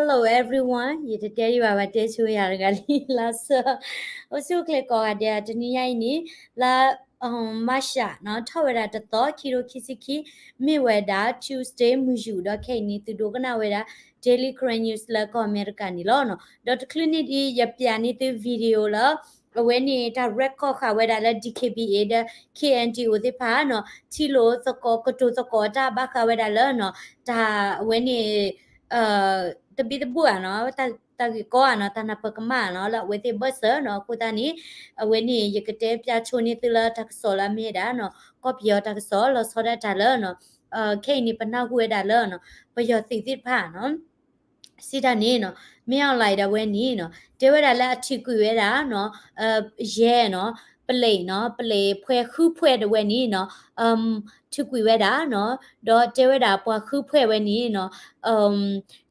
Hello everyone, ယတတဲယဘၣ်ဘၣ် တဲဆိယၤတဂၤလံ လါဆၢ အိၣ်ဆူၣ်အိၣ်ချ့ကိးဂၤဒဲး တနံၤညါအံၤန့ၣ် လါ March နီၤ ထီၣ်ဝဲဒၣ်တသီ ခံကထိခံဆံခံ မ့ၢ်ဝဲဒၣ် Tuesday မုၢ်ယူာ် ဒီးခဲအံၤန့ၣ် သုဒိကနၣ်ဝဲဒၣ် Daily Karen News လၢကီၢ်အမဲရကၤန့ၣ်လီၤနီၤ. ဒီးတချုးန့ၣ်ဒံး ယပျးန့ၢ်သု video လၢ အဝဲန့ၣ်တၢ် record ဃာ်ဝဲဒၣ်လၢ D K B A ဒီး K N D O သ့ၣ်တဖၣ်နီၤ ထံၣ်လိာ်သကိးကတိၤသကိးတၢ်ဘၣ်ဃးဝဲဒၣ်လၢနီၤ တၢ်အဝဲန့ၣ် တဘံၣ်တဘုၣ်ဧါနီၤ တၢ်ဂ့ၢ်ကီဧါနီၤ တၢ်နၢ်ပၢၢ်ကမၣ်နီၤ လၢအဝဲသ့ၣ်ဘၢၣ်စၢၤနီၤ အဃိသတးန့ၣ် အဝဲန့ၣ် ယကတဲပျးဆိန့ၢ်သုလၢတၢ်ကစီၣ်လၢအမ့ၢ်ဝဲဒၣ်နီၤ ကီၢ်ပယီၤတၢ်ကစီၣ် လီၤဆီဒၣ်တၢ်လၢနီၤ ခဲအံၤန့ၣ် ပနၢ်ဟူဝဲဒၣ်လၢနီၤ ပယီၤသုးသ့ၣ်တဖၣ်နီၤ စံးတၢ်န့ၣ်နီၤ မ့ၢ်အီၣ်လဲၣ်ဒၣ်ဝဲန့ၣ်နီၤ တဲဝဲဒၣ်လၢအထုးကွံာ်ဝဲဒၣ်နီၤ ယဲနီၤ ပလံးနီၤ ပလံးဖှဲဃုဖှဲဒၣ်ဝဲန့ၣ်နီၤ ထုးကွံာ်ဝဲဒၣ်နီၤ ဒီးတဲဝဲဒၣ်ပှၤဃုဖှဲဝဲန့ၣ်နီၤ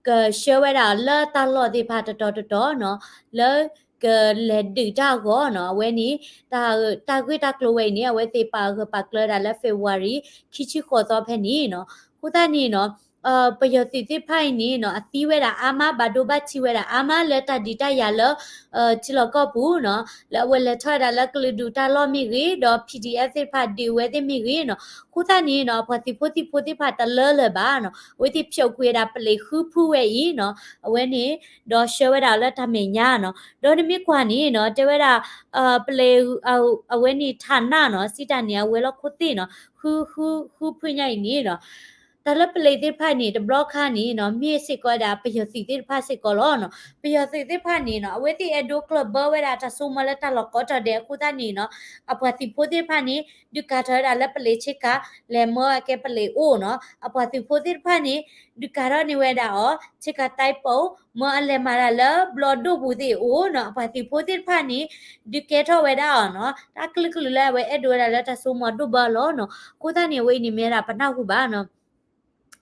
ကဆှၢဝဲဒၣ်လၢတၢ်လီၢ်သ့ၣ်တဖၣ်တတီၤတတီၤနီၤ လၢကလဲၤဒုးတၢ်အဂီၢ်နီၤ အဝဲန့ၣ် တၢ်ဂ့ၢ်တၢ်ကျိၤဝဲအံၤန့ၣ် အဝဲသ့ၣ်ပာ်ဂၢၢ်ပာ်ကျၢၤဒၣ်လၢ February ခံဆံဃိးသီဖဲန့ၣ်နီၤ အဃိသတးန့ၣ်နီၤ ပယီၤသုးသ့ၣ်တဖၣ်အံၤန့ၣ်နီၤ အသံဝဲဒၣ်အါမး ဘၣ်ဒိဘၣ်ထံးဝဲဒၣ်အါမးလၢတၢ်ဒုးတၢ်ယၤလၢ ထံလီၢ်ကီၢ်ပူၤနီၤ လၢအဝဲလဲၤထီၣ်ဝဲဒၣ်လၢကလုာ်ဒူၣ်တၢ်လီၢ်မ့ၢ်ဂ့ၤ ဒီး P D F သ့ၣ်တဖၣ်ဒုးဝဲသ့ၣ်မ့ၢ်ဂ့ၤနီၤ အဃိသတးန့ၣ်နီၤ အပှၤသုးဖိသံၣ်ဖိသ့ၣ်တဖၣ်တလၢလၢၤဘၣ်နီၤ အဝဲသ့ၣ်ဖျိးကွံာ်ဝဲဒၣ်ပလံးဃုဖုဝဲအံၤနီၤ အဝဲန့ၣ် ဒီးဆှၢဝဲဒၣ်လၢတၢ်မဲာ်ညါနီၤ ဒီးနမ့ၢ်ကွၢ်န့ၣ်နီၤ တဲဝဲဒၣ် ပလံး အဝဲန့ၣ် ဌာန နီၤ စံးတၢ်န့ၣ် အဝဲလီၢ်ခိၣ်သ့ၣ်နီၤ ဃု ဃု ဃုဖုညါအံၤန့ၣ်နီၤ တၢ်လၢပလံးသ့ၣ်တဖၣ်န့ၣ် တဘျီခါန့ၣ်နီၤ မ့ၢ်စ့ၢ်ကီးဝဲဒၣ်ပယီၤသုးသ့ၣ်တဖၣ်စ့ၢ်ကီးလီၤနီၤ ပယီၤသုးသ့ၣ်တဖၣ်န့ၣ်နီၤ အဝဲသ့ၣ်အဲၣ်ဒိးကျၢၢ်ဘၢဝဲဒၣ်တၢ်စိကမီၤလၢတၢ်လီၢ်ကိးတီၤဒဲးအဃိသတးန့ၣ်နီၤ အပှၤသုးဖိသ့ၣ်တဖၣ်န့ၣ် ဒုးကၤထီၣ်ဝဲဒၣ်လၢပလံးဆ့ကၤ လဲၤမၢအကဲပလံးအိၣ်နီၤ အပှၤသုးဖိသ့ၣ်တဖၣ်န့ၣ် ဒုးကၤထီၣ်န့ၢ်ဝဲဒၣ်အီၤ ဆ့ကၤတၢ်ပိာ် မၢအလဲၤမၤတၢ်လၢဘျီၣ်ဒိၣ်ပူၤသ့ၣ်အိၣ်နီၤ အပှၤသုးဖိသ့ၣ်တဖၣ်န့ၣ် ဒုးကဲထီၣ်ဝဲဒၣ်အီၤနီၤ တၢ်ကလုာ်ကလုာ်လၢအဝဲအဲၣ်ဒိးဝဲဒၣ်လၢတၢ်စိကမီၤဒိၣ်ဘၢအလီၢ်နီၤ အဃိသတးန့ၣ် အဝဲအံၤန့ၣ်မ့ၢ်ဝဲဒၣ်ပနၢ်ဟူဘၣ်နီၤ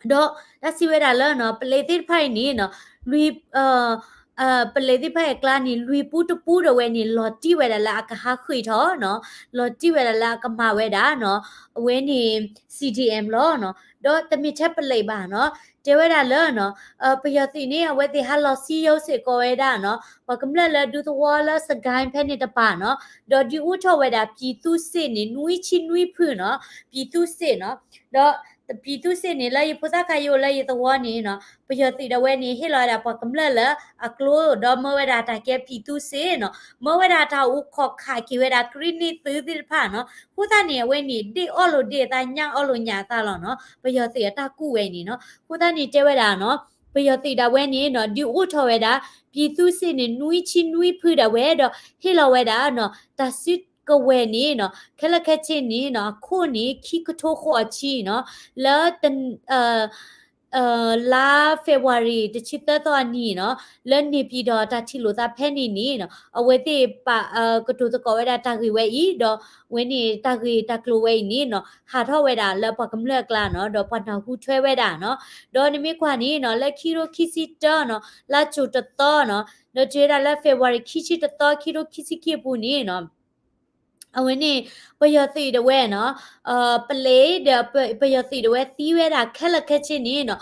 ဒီးတၢ်စံးဝဲဒၣ်လၢနီၤ ပလံးသ့ၣ်တဖၣ်အံၤန့ၣ်နီၤ လွံၢ် ပလံးသ့ၣ်တဖၣ်အံၤအကျါန့ၣ် လွံၢ်ပူတပူဒီးဝဲန့ၣ် လီၤတံၢ်ဝဲဒၣ်လၢအကဟးဃ့ၢ်ထီၣ်နီၤ လီၤတံၢ်ဝဲဒၣ်လၢအကမၤဝဲဒၣ်နီၤ အဝဲန့ၣ် C D M လီၤနီၤ ဒီးတမ့ၢ်ထဲပလံးဘၣ်နီၤ တဲဝဲဒၣ်လၢနီၤ ပယီၤသုးန့ၣ် အဝဲသ့ၣ်ဟးလီၤစံယိၤစ့ၢ်ကီးဝဲဒၣ်နီၤ ပှၤကမျၢၢ်လၢဒူသဝီလၢ စကဲဖဲန့ၣ်တပၤနီၤ ဒီးဒုးအိၣ်ထီၣ်ဝဲဒၣ် ပြည်သူ့စစ် န့ၣ် နွံဆံနွံဖုနီၤ ပြည်သူ့စစ် နီၤ ဒီး ပြည်သူ့စစ် န့ၣ် လၢယဖိသၣ်ခါယအိၣ်လၢယသဝီန့ၣ်နီၤ ပယီၤသုးဒၣ်ဝဲန့ၣ် ဟ့ၣ်လီၤဝဲဒၣ်ပှၤကမျၢၢ်လၢအကျိ ဒီးမၢဝဲဒၣ်တၢ်ကဲ ပြည်သူ့စစ် နီၤ မၢဝဲဒၣ်တၢ်အိၣ်ခိးခးက့ၤဝဲဒၣ် ကရံၣ်နံၣ်သုးသ့ၣ်တဖၣ်နီၤ အဃိသတးန့ၣ် အဝဲန့ၣ် ဒ့ၣ်အီၣ်လိာ်ဒ့ၣ်အသး ညၣ်အီၣ်လိာ်ညၣ်အသးလီၤနီၤ ပယီၤသုးအတၢ်ကူၣ်ဝဲအံၤန့ၣ်နီၤ အဃိသတးန့ၣ်တဲဝဲဒၣ်နီၤ ပယီၤသုးဒၣ်ဝဲန့ၣ်နီၤ ဒုးအိၣ်ထီၣ်ဝဲဒၣ် ပြည်သူ့စစ် န့ၣ် နွံဆံနွံဖုဒၣ်ဝဲဒီး ဟ့ၣ်လီၤဝဲဒၣ်နီၤ တၢ်စုကဝဲၤန့ၣ်နီၤ ခဲလၢာ်ခဲဆ့န့ၣ်နီၤ အခိၣ်န့ၣ် ခံကထိဃိးဆံနီၤ လၢ လါ February တဆံသၢသီအနံၤနီၤ လၢန့ၣ်ပံၤဒီးတၢ်ထံၣ်လိာ်သးဖဲန့ၣ်န့ၣ်နီၤ အဝဲသ့ၣ်ပာ် ကတိၤသကိးဝဲဒၣ်တၢ်ဂ့ၢ်ဝဲအံၤ ဒီးအဝဲန့ၣ်တၢ်ဂ့ၢ်တၢ်ကျိၤဝဲအံၤန့ၣ်နီၤ ဟးထီၣ်ဝဲဒၣ်လၢပှၤကမျၢၢ်အကျါနီၤ ဒီးပှၤနၢ်ဟူထွဲဝဲဒၣ်နီၤ ဒီးနမ့ၢ်ကွၢ်န့ၣ်နီၤ လၢခံကထိခံဆံတၢနီၤ လါကၠိၤတသီနီၤ ဒီးတုၤဝဲဒၣ်လၢ February ခံဆံတသီ ခံကထိခံဆံခံအပူၤန့ၣ်နီၤ အဝဲန့ၣ် ပယီၤသုးဒၣ်ဝဲနီၤ ပလံးဒီးပယီၤသုးဒၣ်ဝဲသံဝဲဒၣ်ခဲလၢာ်ခဲဆ့န့ၣ်နီၤ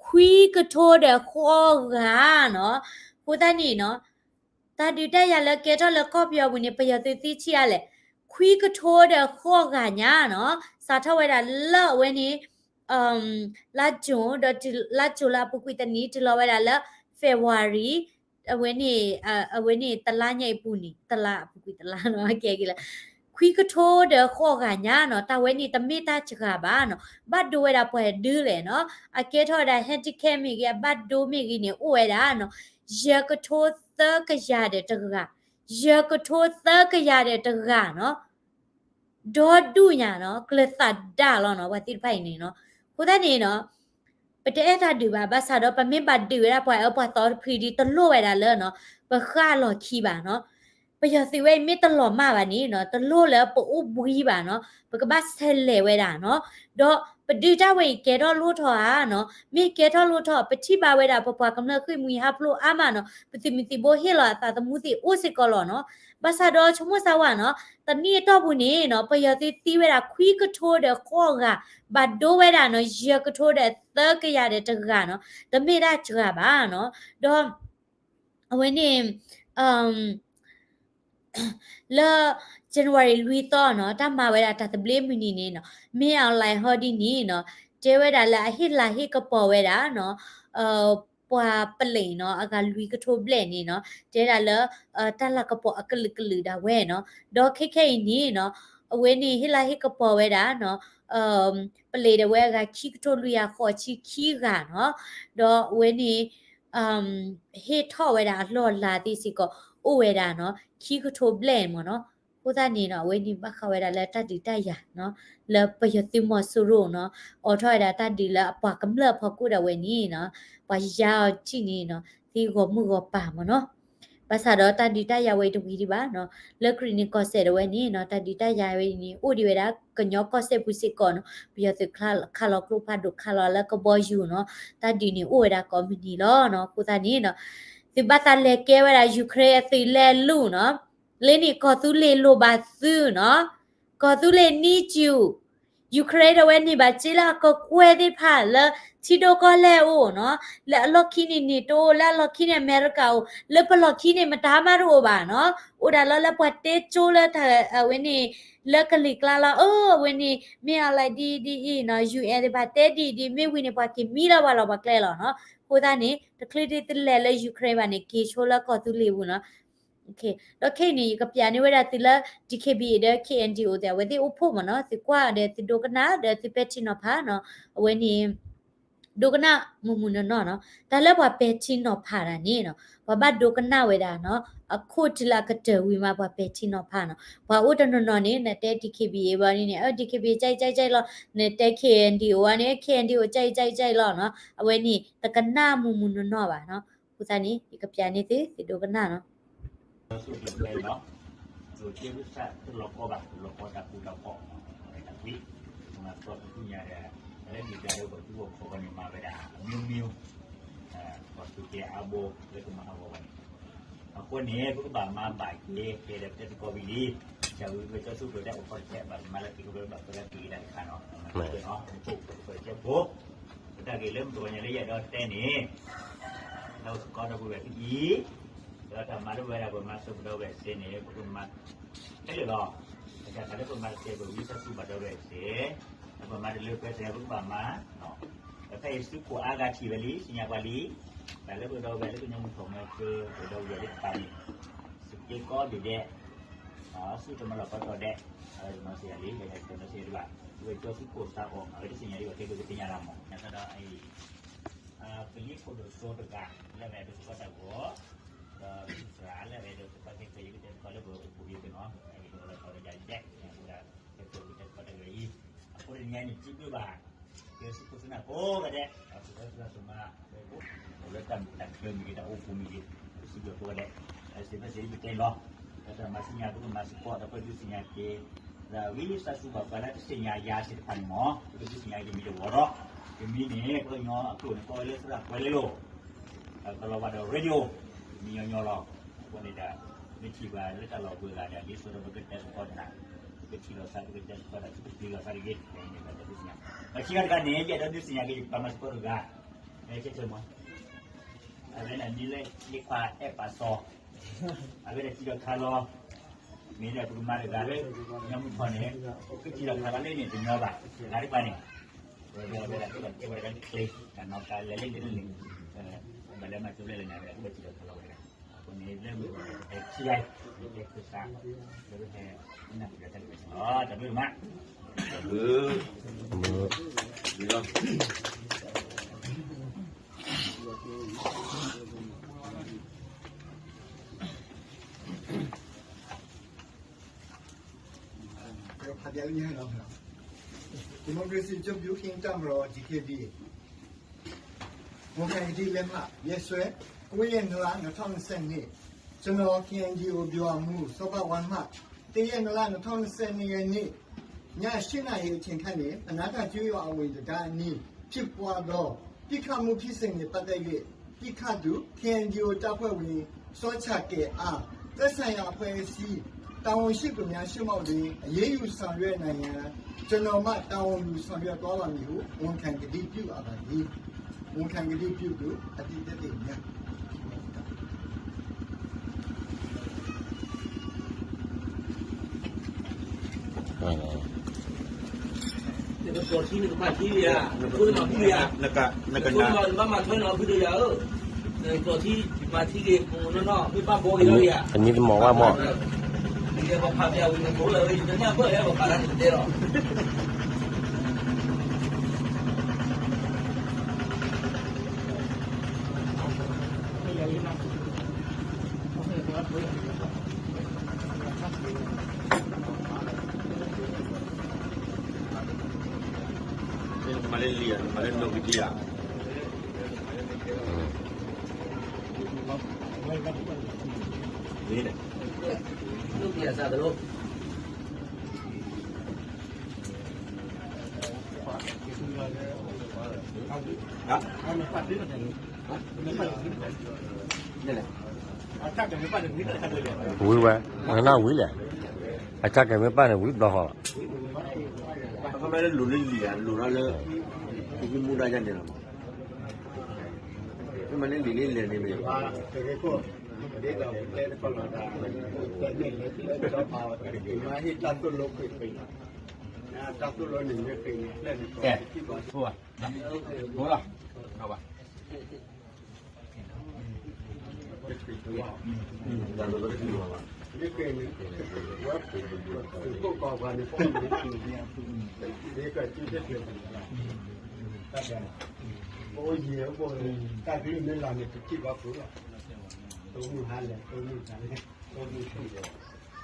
ခွံကထိဒီးဃိးဂၤနီၤ အဃိသတးန့ၣ်နီၤ တၢ်ဒုးတၢ်ယၤလၢကဲထီၣ်လၢကီၢ်ပယီၤပူၤန့ၣ် ပယီၤသုးသံဆံးအါလဲၣ် ခွံကထိဒီးဃိးဂၤညါနီၤ စးထီၣ်ဝဲဒၣ်လၢအဝဲန့ၣ် လါကၠိၤ ဒီးလါကၠိၤလၢအပူၤကွံာ်တနံၤ တုၤလီၤဝဲဒၣ်လၢ February အဝဲန့ၣ် အဝဲန့ၣ်တလါညါအံၤပူၤန့ၣ် တလါအပူၤကွံာ်တလါနီၤ ကဲက့ၤလၢ ခွံကထိဒီးဃိးဂၤညါနီၤ တၢ်ဝဲန့ၣ်တမ့ၢ်တၢ်စှၤဘၣ်နီၤ ဘၣ်ဒိဝဲဒၣ်ပှၤဒုလဲၣ်နီၤ အကဲထီၣ်ဝဲဒၣ် handicap မ့ၢ်ဂ့ၤ အဘၣ်ဒိမ့ၢ်ဂ့ၤန့ၣ် အိၣ်ဝဲဒၣ်နီၤ ယဲၢ်ကထိသၢကယၤဒီးတဂၤ ယဲၢ်ကထိသၢကယၤဒီးတဂၤနီၤ ဒီဒူၣ်ညါနီၤ ကျၢၤသးဒၣ်လီၤနီၤ ပှၤသ့ၣ်တဖၣ်အံၤန့ၣ်နီၤ အဃိသတးန့ၣ်နီၤ ပတအဲၣ်တၢ်ဒုးဘၣ် ဘၣ်ဆၣ်ဒီး ပမ့ၢ်ဘၣ်ဒုးဝဲဒၣ်ပှၤအၢပှၤသီတဖုဒံး တလိၣ်ဝဲဒၣ်လၢနီၤ ပဃၣ်လီၤခံဘၣ်နီၤ ပယီၤသုးဝဲအံၤမ့ၢ်တလီၤမၢ်ဘၣ်န့ၣ်နီၤ တလိၣ်လၢပအိၣ်ဘှံးဘၣ်နီၤ ပကဘၣ်ဆဲးလဲၤဝဲဒၣ်နီၤ ဒီး ပဒုးတၢ်ဝဲအံၤကဲထီၣ်လိၣ်ထီၣ်ဧါနီၤ, မ့ၢ်ကဲထီၣ်လိၣ်ထီၣ် ပထံၣ်ဘၣ်ဝဲဒၣ် ပပှၤကမျၢၢ်ဃ့ၢ်မှံဟးဖျိးအါမးနီၤ, ပသုးမုၢ်သံၣ်ဘိဟ့ၣ်လီၤအသးသမူသ့ၣ်အိၣ်စ့ၢ်ကီးလီၤနီၤ. ဘၣ်ဆၣ်ဒီးဆိကမိၣ်စၢ်ဝဲနီၤ, တနံၣ်အတီၢ်ပူၤန့ၣ်နီၤ ပယီၤသုးသံဝဲဒၣ်ခွံကထိဒီးဃိးဂၤ, ဘၣ်ဒိဝဲဒၣ်နီၤ ယဲၢ်ကထိဒီးသၢကယၤဒီးတဂၤနီၤ, တမ့ၢ်ဒၣ်စှၤဘၣ်နီၤ. ဒီး အဝဲန့ၣ် လၢ January လွံၢ်သီနီၤ တၢ်မၤဝဲဒၣ်တၢ်သဘျ့မုၢ်နံၤန့ၣ်နီၤ မ့ၢ်အီၣ်လဲၣ် ဟီဒ်န့ၣ်နီၤ တဲဝဲဒၣ်လၢအဟ့ၣ်လၤဟ့ၣ်ကပီၤဝဲဒၣ်နီၤ ပှၤပလံးနီၤ အဂၤလွံၢ်ကထိဘျဲၣ်န့ၣ်နီၤ တဲဒၣ်လၢ တၢ်လၤကပီၤအကလုာ်ကလုာ်ဒၣ်ဝဲနီၤ ဒီးခဲခဲအံၤန့ၣ်နီၤ အဝဲန့ၣ်ဟ့ၣ်လၤဟ့ၣ်ကပီၤဝဲဒၣ်နီၤ ပလံးဒၣ်ဝဲအဂၤခံကထိလွံၢ်ဂၤဃိးဆံခံဂၤနီၤ ဒီးအဝဲန့ၣ် ဟ့ၣ်ထီၣ်ဝဲဒၣ်အလီၢ်အလၤသ့ၣ်စ့ၢ်ကီး အိၣ်ဝဲဒၣ်နီၤ ခံကထိဘျဲၣ်မ့ၢ်နီၤ. အဃိသတးန့ၣ်နီၤ အဝဲန့ၣ်ဘၣ်ဃးဝဲဒၣ်လၢတၢ်ဒုးတၢ်ယၤနီၤ လၢပယီၤသုးမီၤစိရိၤနီၤ အိးထီၣ်ဝဲဒၣ်တၢ်ဒုးလၢအပှၤကမျၢၢ်အဖီခိၣ်ဒၣ်ဝဲန့ၣ်နီၤ ပှၤယါအီၤထံၣ်န့ၣ်နီၤ သ့ဂီၤမုၢ်ဂီၤပၤမ့ၢ်နီၤ. ဘၣ်ဆၣ်ဒီးတၢ်ဒုးတၢ်ယၤဝဲအံၤတဝံၤဒံးဘၣ်နီၤ လၢကရံၣ်နံၣ်ကီၢ်စဲၣ်ဒၣ်ဝဲန့ၣ်နီၤ တၢ်ဒုးတၢ်ယၤဝဲအံၤန့ၣ် အိၣ်ဒံးဝဲဒၣ်ကညီကီၢ်စဲၣ်ပူၤစ့ၢ်ကီးနီၤ ပယီၤသုးခးလီၤကျိဖးဒိၣ်ခးလီၤလၢကဘီယူၤနီၤ တၢ်ဒုးန့ၣ်အိၣ်ဝဲဒၣ်ကိးမုၢ်နံၤလီၤနီၤ. အဃိသတးန့ၣ်နီၤ သုဘၣ်သးလဲၤကဲဝဲဒၣ် Ukraine အသုးလဲၤလူၤနီၤ လၢန့ၣ်ကီၢ်သူလ့ၤလိၣ်ဘၣ်သုနီၤ ကီၢ်သူလ့ၤနံၣ်စူၤ Ukraine ဒၣ်ဝဲန့ၣ်ဘၣ်စ့လၢအကကွဲၢ်သ့ၣ်တဖၣ်လၢထံဒိၣ်ကီၢ်လဲၢ်အိၣ်နီၤ လၢအလီၢ်ခံန့ၣ် NATO အိၣ် လၢအလီၢ်ခံန့ၣ် အမဲရကၤအိၣ် လၢပလီၢ်ခံန့ၣ် မတၤမးတအိၣ်ဘၣ်နီၤ အိၣ်ဒၣ်လၢလၢပှၤတဲကၠိလၢတၢ်အဝဲန့ၣ် လၢကလံၤကျါလီၤ အၢ အဝဲန့ၣ် မ့ၢ်အီၤလဲၣ်ဒ်ဒ်အံၤနီၤ UN သ့ၣ်တဖၣ်တဲဒ်ဒ် မ့ၢ်ဝံၤန့ၣ် ပှၤက့ၤမံလီၤပှၤလီၤပှၤကျဲလီၤနီၤ. အဃိသတးန့ၣ် တချုးဒ်သုလဲၤလၢ Ukraine ဘၣ်န့ၣ် က့ၤဆိလၢကီၢ်သူလ့ၤပူၤနီၤ ဒီးခဲအံၤန့ၣ် ယကပျးန့ၢ်ဝဲဒၣ်သုလၢ DKBA ဒီး KNDO သ့ၣ် အဝဲသ့ၣ်အိၣ်ဖှိၣ်မ့ၢ်နီၤ သုကွၢ်ဒီးသုဒိကနၣ် ဒီးသုပဲာ်ထံနီၤဖးနီၤ အဝဲန့ၣ် ဒိကနၣ်မုၢ်မုၢ်နီၢ်နီၢ်နီၤ တၢ်လၢပှၤပဲာ်ထံနီၤဖးတၢ်န့ၣ်နီၤ ပှၤဘၣ်ဒိကနၣ်ဝဲဒၣ်နီၤ အခိၣ်တုၤလၢအကတၢၢ်ဝံၤမး ပှၤပဲာ်ထံနီၤဖးနီၤ ပှၤအိၣ်တနီၤနီၤန့ၣ် နတဲ DKBA ဘၣ်န့ၣ်န့ၣ် အ DKBA ကၢ်အံၤကၢ်အံၤလီၤ နတဲ KNDO ဘၣ်န့ၣ် KNDO ကၢ်အံၤကၢ်အံၤကၢ်အံၤလီၤနီၤ အဝဲန့ၣ် တကနၣ်မုၢ်မုၢ်နီၢ်နီၢ်ဘၣ်နီၤ အဃိသတးန့ၣ် ယကပျးန့ၢ်သု သုဒိကနၣ်နီၤ သုးကျဲးစၢးတလီၤကီဘၣ် တလီၤကီတၢ်ပူၤတၢ်ဖီၣ် တၢ်ကွံ မၤသီတဖုညါဒီး လၢနံၣ်ကၤလၢပှၤထူပှၤဖီၣ်န့ၣ် မၤဝဲဒၣ် အမျိုးမျိုး ပှၤသုးကျဲအါဘိ လၢကမၤဟးဂီၤဝဲန့ၣ် အဃိန့ၣ် ပကဘၣ်မၤဘၣ်က့ၤ ကဲဒီးပတဲသကိးဝံၤလံ ဆၢဝံၤပကၠီသူၣ်ကျိၤတဲအီၤခီတဆဲး ဘၣ်မၤလၢက့ၤကဘၣ်ပလၢက့ၤကဒါတခါနီၤ မၤက့ၤနီၤ ပကၠီဖိ ပတၢ်ဂ့ၢ်လၢမတၤညါလၢယအဲၣ်ဒိးတဲန့ၣ် လၢပကီၢ်ဒီပုၢ်ဝဲၢ်သ့ၣ်အံၤ ဒီးတၢ်မၤလၢပဝဲဒၣ်ပမၤစၢၤပဒီပုၢ်ဝဲၢ်စ့ၢ်န့ၣ် ပကမၤ ခဲလၢာ်လီၤ. တၢ်ခါလၢပမၤတကဲပဝံသးစူၤဘၣ်ဒီပုၢ်ဝဲၢ်စ့ၢ်, ပမၤတလၢပှဲၤစ့ၢ် ပကဘၣ်မၤ, ဒီးဖဲအံၤသုးခိၣ်အါဂၤထံၣ်ဝဲလံ သ့ၣ်ညါပှၤလံ, တၢ်လၢပဒီပုၢ်ဝဲၢ်လၢကညီမုၢ်ထီၣ်မၤစၢၤပဒီပုၢ်ဝဲၢ်သ့ၣ်တဖၣ်န့ၣ်, စက့ကီဒုၣ်ဒဲး, ဆူၣ်တမၤလီၢ်ကီထီၣ်ဒဲး, နီၢ်စ့ၢ်ယၤလံ ယနီၢ်စ့ၢ်ယၤဒံးဘၣ်, ဝဲကၠီသုးခိၣ်သးအီၣ် အဝဲတသ့ၣ်ညါဒံးဘၣ် ကဲဒိၣ်ကသ့ၣ်ညါလၢမး သတးဒီးအံၤ ပလံၤခိၣ်ဒိၣ်စိတဂၤ လၢအဝဲဒိးသကိးတၢ်ဂီၤ, ဒီးပသရၣ်လၢအဝဲဒိးသကိးကဲခဲအံၤ ကတဲသကိးလၢပအိၣ်ပူၤယိာ်က့ၤနီၤ, အဝဲဒိးလီၤထီၣ်ဝဲဒၣ်ယဲ အဝဲဒၣ်ကဲခဲအံၤကတဲသကိးတၢ်ဂီၤအံၤ, အဃိတနံၤအံၤန့ၣ် စံးဘျုးဘၣ် ကဲသုးခိၣ်သုးနၢ်ကိးဂၤဒဲး, သုးခိၣ်သုးနၢ်သုးမါ အိၣ်လၢတၢ်မုာ်တၢ်ခုၣ်မ့ၢ်ဂ့ၤ တၢ်အိၣ်ဖှိၣ်မ့ၢ်ဂ့ၤ, စံးဘျုးကိးဂၤဒဲး, စံးဘျုးစံးဘျုးကဲလီၤ, တၢ်မၤဆူညါ ပကမၤစ့ၢ်ကီး ဒီးပဒုးသ့ၣ်ညါက့ၤ ဒီးဝံသးစူၤဘၣ်ပှၤလၢတသ့ၣ်ညါယၤသ့ၣ်တဖၣ်န့ၣ်မး ပကဒုးသ့ၣ်ညါက့ၤတမံၤတဝီဒီး, တမံၤန့ၣ် ပှၤကညီအကျိာ်န့ၣ် ကိးဝဲလၢသရၣ်ကွဲးလ့လိၤ, ကလီၤဝါဒီး radio, တမံၤညီညီလီၤ, အဃိန့ၣ်ဒီး မ့ၢ်ထံၣ်ပှၤလၢတၢ်လီၢ်ပှဲၤဂၤဒီး ဒ်သိးဒီးပကတဲသကိးတၢ်, ပကထံၣ်လိာ်သး ပကတဲသကိးတၢ် ပကပျံၤလိာ်သးတဂ့ၤ, န့ၣ်ဒီးပဒုးသ့ၣ်ညါ, ဒီးခံဂၤတခါန့ၣ် ယအဲၣ်ဒိးဒုးသ့ၣ်ညါက့ၤ ယပှၤမၤစ့ၢ်ကီးတဂၤ, မ့ၢ်ဆၢထၢၣ်မး အဝဲန့ၣ်မ့ၢ်လၢလံခွါအဲၣ်ပာ်စီၤ, အဝဲဒၣ်ထံၣ်ဒီးခါလီၤ, မ့ၢ်ဒၣ်ပကမၤတဂၤလၢ ကညီမုၢ်ထီၣ်န့ၣ်, ကထံၣ်ဒီးခါလီၤလၢန့ၣ်တညီဘၣ်, ဂၤတကပၤန့ၣ်, ဝဲဒၣ်ဝဲဒၣ်ကဲဝဲဒၣ်ချ့, တၢ်နီၢ်ကါလဲၤလၢန့ၣ်လၢန့ၣ်, ဘၣ်လၢမၤကၠိလဲၣ်လၢန့ၣ် အဝဲဒၣ်ကထံၣ်ဒီးခါလီၤဝဲဒၣ်, အဃိန့ၣ်လၢမုၢ်ထီၣ်န့ၣ် ပတဲဆံးဝဲ, ပတဲခၢၣ်သး, လၢပဟဲ နၢ်ဟူဒီးတၢ်ကမၣ်လီၤ, တၢ်ဘျုးမး, တၢ်ဘျုး ဒီမိုကရေစီအကျိုးပြု ကရင်တပ်မတော် DKBA မွန်ခရိုင်ကထံလဲၣ်ဖး ရက်စွဲ ကိုးရက်နှစ်လ နှစ်ထောင့်နှစ်ဆယ့်နှစ် ကျွန်တော် KNDO ဗျူဟာမှူး စောဘဝါမ တစ်ရက်နှစ်လ နှစ်ထောင့်နှစ်ဆယ့်နှစ်ရက်နေ့ ည ရှစ်နာရီအချိန်ခန့်န့ၣ် အနါတၢ်ကၠိယွၤအဝ့ၢ်တဒါအနံၤ ဖြစ်ပွားသော ပစ်ခတ်မှုဖြစ်စဉ်နှင့်ပတ်သက်၍ ပစ်ခတ်သူ ခ့ဢၣ်ယူၣ်တပ်ဖွဲ့ဝင် စောချကဲအား သက်ဆိုင်ရာအဖွဲ့အစည်း တာဝန်ရှိသူများရှေ့မှောက်တွင် အရေးယူဆောင်ရွက်နိုင်ရန် ကျွန်တော်မှ တာဝန်ယူဆောင်ရွက်သွားပါမည်ဟု ဝန်ခံကတိပြုအပ်ပါသည်။ ဝန်ခံကတိပြုသူ အသိသက်သေများ နကပျီၢ်ထံ နကမၤထံယၤ, နဖိနမၤဖုယၤ, နက, နကနၤ, နဘၣ်မၤထွဲနီၤဖုဒီးယၤဧၢ, နပျီၢ်ထံ မၤထံက့ၤ နီၢ်နီၢ် မ့ၢ်ဘၣ်ဘီက့ၤလီၤယၤ, အမံၤသမီၣ်ဝဲမီၣ်, ပှၤဖးပယၤဝံၤနဖိလၢ ယတနၢ်ပၢၢ်လၢပှၤဖးတၢ်န့ၣ်တဲလီၤ. မၤလၢလံာ်ဧါ, မၤလၢနီၣ်ဂံၢ်တယၤ, မ့ၢ်န့ၣ် ဝံၤဝဲ, နနၢ်ဝံၤလဲၣ်, အတၢ်ကဲမ့ၢ်ပာ်န့ၣ် ဝံၤဘျီဃီလီၤ, အခီပညီလၢလိၤလၢလံာ်ဧါ, လိၤထီၣ်လၢ မူဒါယါန့ၣ်လီၤ, အခီပညီလၢလံာ်လၢလဲၢ်န့ၣ်မ့ၢ် တၢ်သိၣ်လိန့ၣ်မ့ၢ်ဃ့န့ၣ်, တၢ်သိၣ်လိန့ၣ်မ့ၢ်ဃ့န့ၣ်, အိၣ်ယံၤအိၣ်ဘိန့ၣ် တၢ်ကလုၢ်မ့ၢ်လီၤန့ၣ် ပထံၣ်ဘၣ်ပှၤလီၤ, တိမုၢ်ဟါလဲၣ် တိမုၢ်ဟါလဲၣ်, တိမုၢ်ထူၣ်လဲၣ်,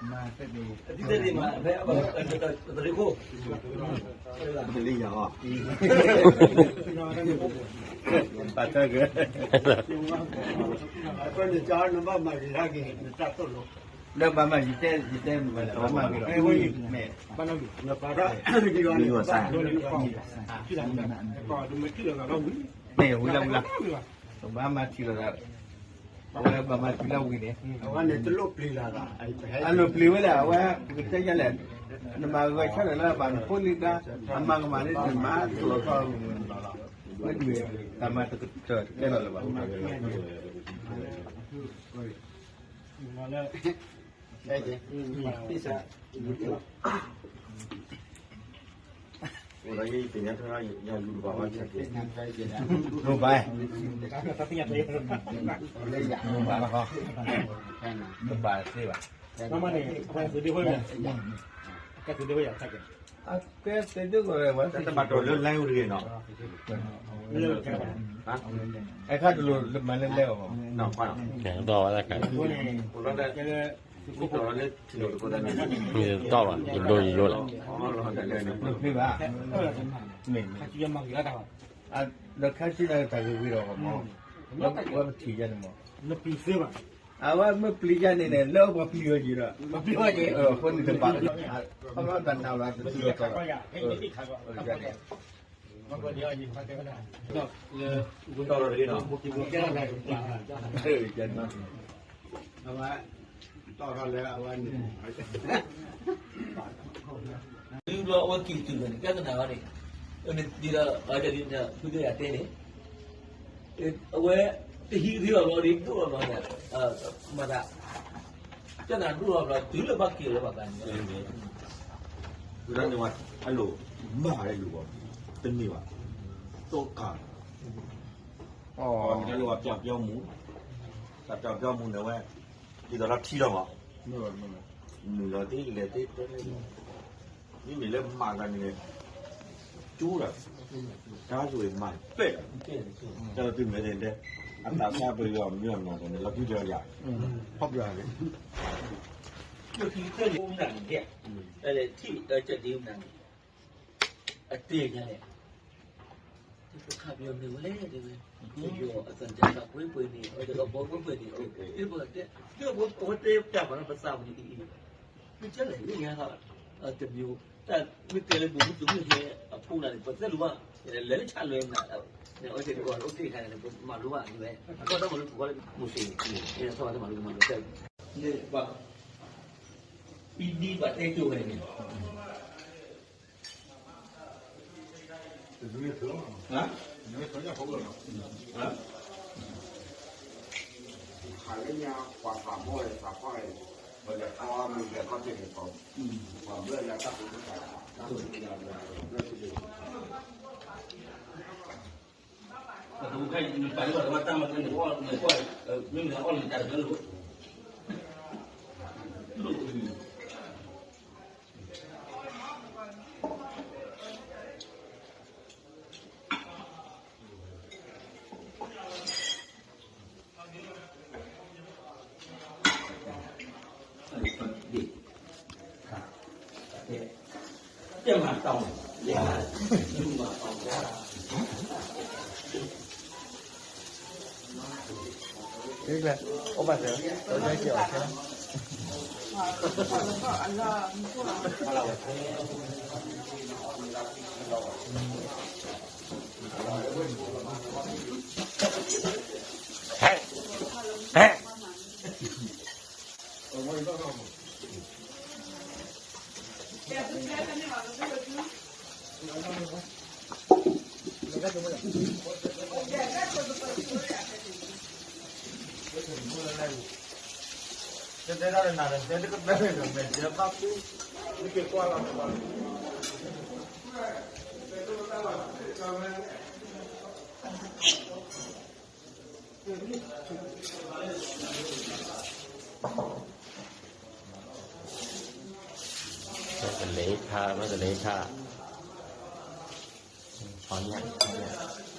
မၤသ့ဒံး, သ့ဒံးမး, ပလံယၤအီၤ, ပာ်တၢ်ဂ့ၤ, အဃိန့ၣ် နဘၣ်မၤဂ့ၤတၢ်ဂ့ၤ နတၢ်သိၣ်လိ, လၢဘၣ်မၤယတဲ ယတဲမၤဂ့ၤဒီး ဘၣ်မၤဂ့ၤဒီး, မ့ၢ်ဝံၤလၢဝံၤလၢ, ဘၣ်မၤထံၣ်လီၤသး, အဝဲဘၣ်မၤထံၣ်လီၤသး, အဝဲန့ၣ်တလိၣ်ပျံၤလီၤသး, အလိၣ်ပျံၤဝဲလဲၣ်, အဝဲပကတဲယၤလဲၣ်, နမၤဂဲၤဆၢထၢၣ်လၢဘၣ်နဖိလံၤတၢ်, အမၤကမၣ်န့ၣ် နမၤတလီၤထီၣ်, ဝဲဒၣ်တၢ်မၤတကတၢၢ်တကဲလီၤလၢၤဘၣ်. တဘၣ်သ့ဘၣ်, အကဲသ့ဒ်သိးဝဲ, တဘၣ်တီၢ်လၢ line အိၣ်တဂ့ၤနီၤ, အခါတလိၣ်မၤလၢလဲအီၤ, တီၢ်ဝဲ, မ့ၢ်တီၢ်ဘၣ် ယဒိယယိလီၤ, နပျံၤဘၣ်, မ့ၢ်, ဒီးခါဆူညါတၢ်ဂ့ၤဂ့ၤဒီးမး, ဝဲပထံၣ်ယၤန့ၣ်မး, အဝဲမ့ၢ်ပျံၤယၤန့ၣ်န့ၣ် လၢပှၤပျံၤဝဲယံၤဒီး, ပျံၤဝဲယံၤ, အဃိန့ၣ်တဘၣ်, ခီဖျိတၢ်နာ်ဘၣ်တတုၤလီၤ, တီၢ်လီၤတဂ့ၤနီၤ, အဝဲ, တီၢ်ထီၣ်လၢအဝဲန့ၣ်, တုၤဘျီအဝဲက့ၤတုၤလီၤန့ၣ် ပြဿနာအီၤန့ၣ်, ဒ်သိး, ဒ်သိးဖုဒိၣ်ယၤတဲန့ၣ်, အဝဲ, တဟံးသ့လီၤဘျီဒ်ဒိၣ်လီၤဘျီန့ၣ်, မၤသး, ပြဿနာဒိၣ်လီၤဘျီ တုၤလၢဘၣ်က့ၤလၢဘၣ်သးန့ၣ်, ဝဲဒၣ်န့ၣ်ဝဲ, အလိၣ်, မၤလၢလိၣ်ဘၣ်, တန့ၢ်ဘၣ်, တိကၤ, နကလိၣ်ဝဲပျီပျီမူ, တၢ်ပျီပျီမူန့ၣ်ဝဲ, ဒ်သိးလီၤထံလီၤဘၣ်, မုၢ်လီၤသ့လဲၤသ့တဲ, မ့မ့ၢ်လၢမၤသးန့ၣ်, ကၠိဒီး, တၢ်ဆိၣ်ဂ့ၤမၤပဲၣ်ဒီး, တၢ်လၢသုမဲာ်သ့ၣ်တဲ, အသးစၢ်ပယီၤမ့ၢ်အမၤသးန့ၣ် လီၤတူၢ်တၢ်ယၤ, ဖီၣ်ပျၢ်န့ၣ်, အိၣ်မနုၤန့ၣ်, တၢ်လဲၤထံၣ်အၢကၢ်ဒ်မနုၤန့ၣ်, အတဲညါလဲၣ်, တခါပယီၤမ့ၢ်ဝဲလဲၣ်တဲဝဲ, ပယီၤအသးစၢ်ပှဲၤပှဲၤန့ၣ် အဝဲတဲပှဲၤပှဲၤန့ၣ်, အဝဲတဲပှဲၤပှဲၤန့ၣ်, အဝဲတဲပျၢ်ပှၤလၢပသးပူၤန့ၣ်, မ့ၢ်ကလဲၣ် မ့ၢ်ညါ, တမံၤ တၢ်မ့ၢ်တဲလၢပူၤမုၢ်သူၣ်မုၢ်ဟဲအဖီလာ်န့ၣ် ပသဲလူၤဘၣ်, လဲၤလၢဆၣ်လွဲမနၤ, န့ၣ်အဝဲသ့ၣ်တဂီၢ်အိၣ်တ့ၢ်ခါန့ၣ် ပမၤလိဘၣ်ဝဲ, အကီၢ်တၢ်မၤလိပူၤဃီလၢမူၤစ့ၣ်န့ၣ်, န့ၣ်ထီၣ်ဝဲတၢ်မၤလိကမၤလိတၢ်, န့ၣ်ပှၤ, ပဒံဘၣ်တဲကၠိဝဲန့ၣ်, မ့ၢ်ကလဲၤခါ, မ့ၢ်ကလဲၤခါ, ပၢ်န့ၣ်သုမ့ၢ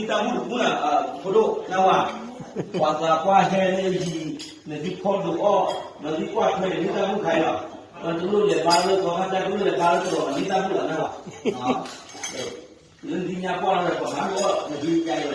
်တၢ်ဘူၣ်တဘူၣ်နၤ, ဖိဒိၣ်နၢ်ဝၤ, ပှၤသးပှၢ်ဟဲန့ၣ်ယံၤ, နသုဖီဒိၣ်အီၣ်, နသုကွၢ်ထွဲန့ၣ် သုတၢ်ဘူၣ်ခါအံၤလီၤ. ပှၤတလိၣ်လဲၤဘါလၢသီခါတၢ်တလိၣ်လဲၤဘါလၢသီ, နသုတၢ်ဘူၣ်လီၤနၢ်ဝၤ, လၢနသုညါပှၢ်လီၤဒီး ပှၤမၤလိအီၣ်နသုညါအံၤလီၤ. ကံဒၤ, ကံဒၤ, ကထံ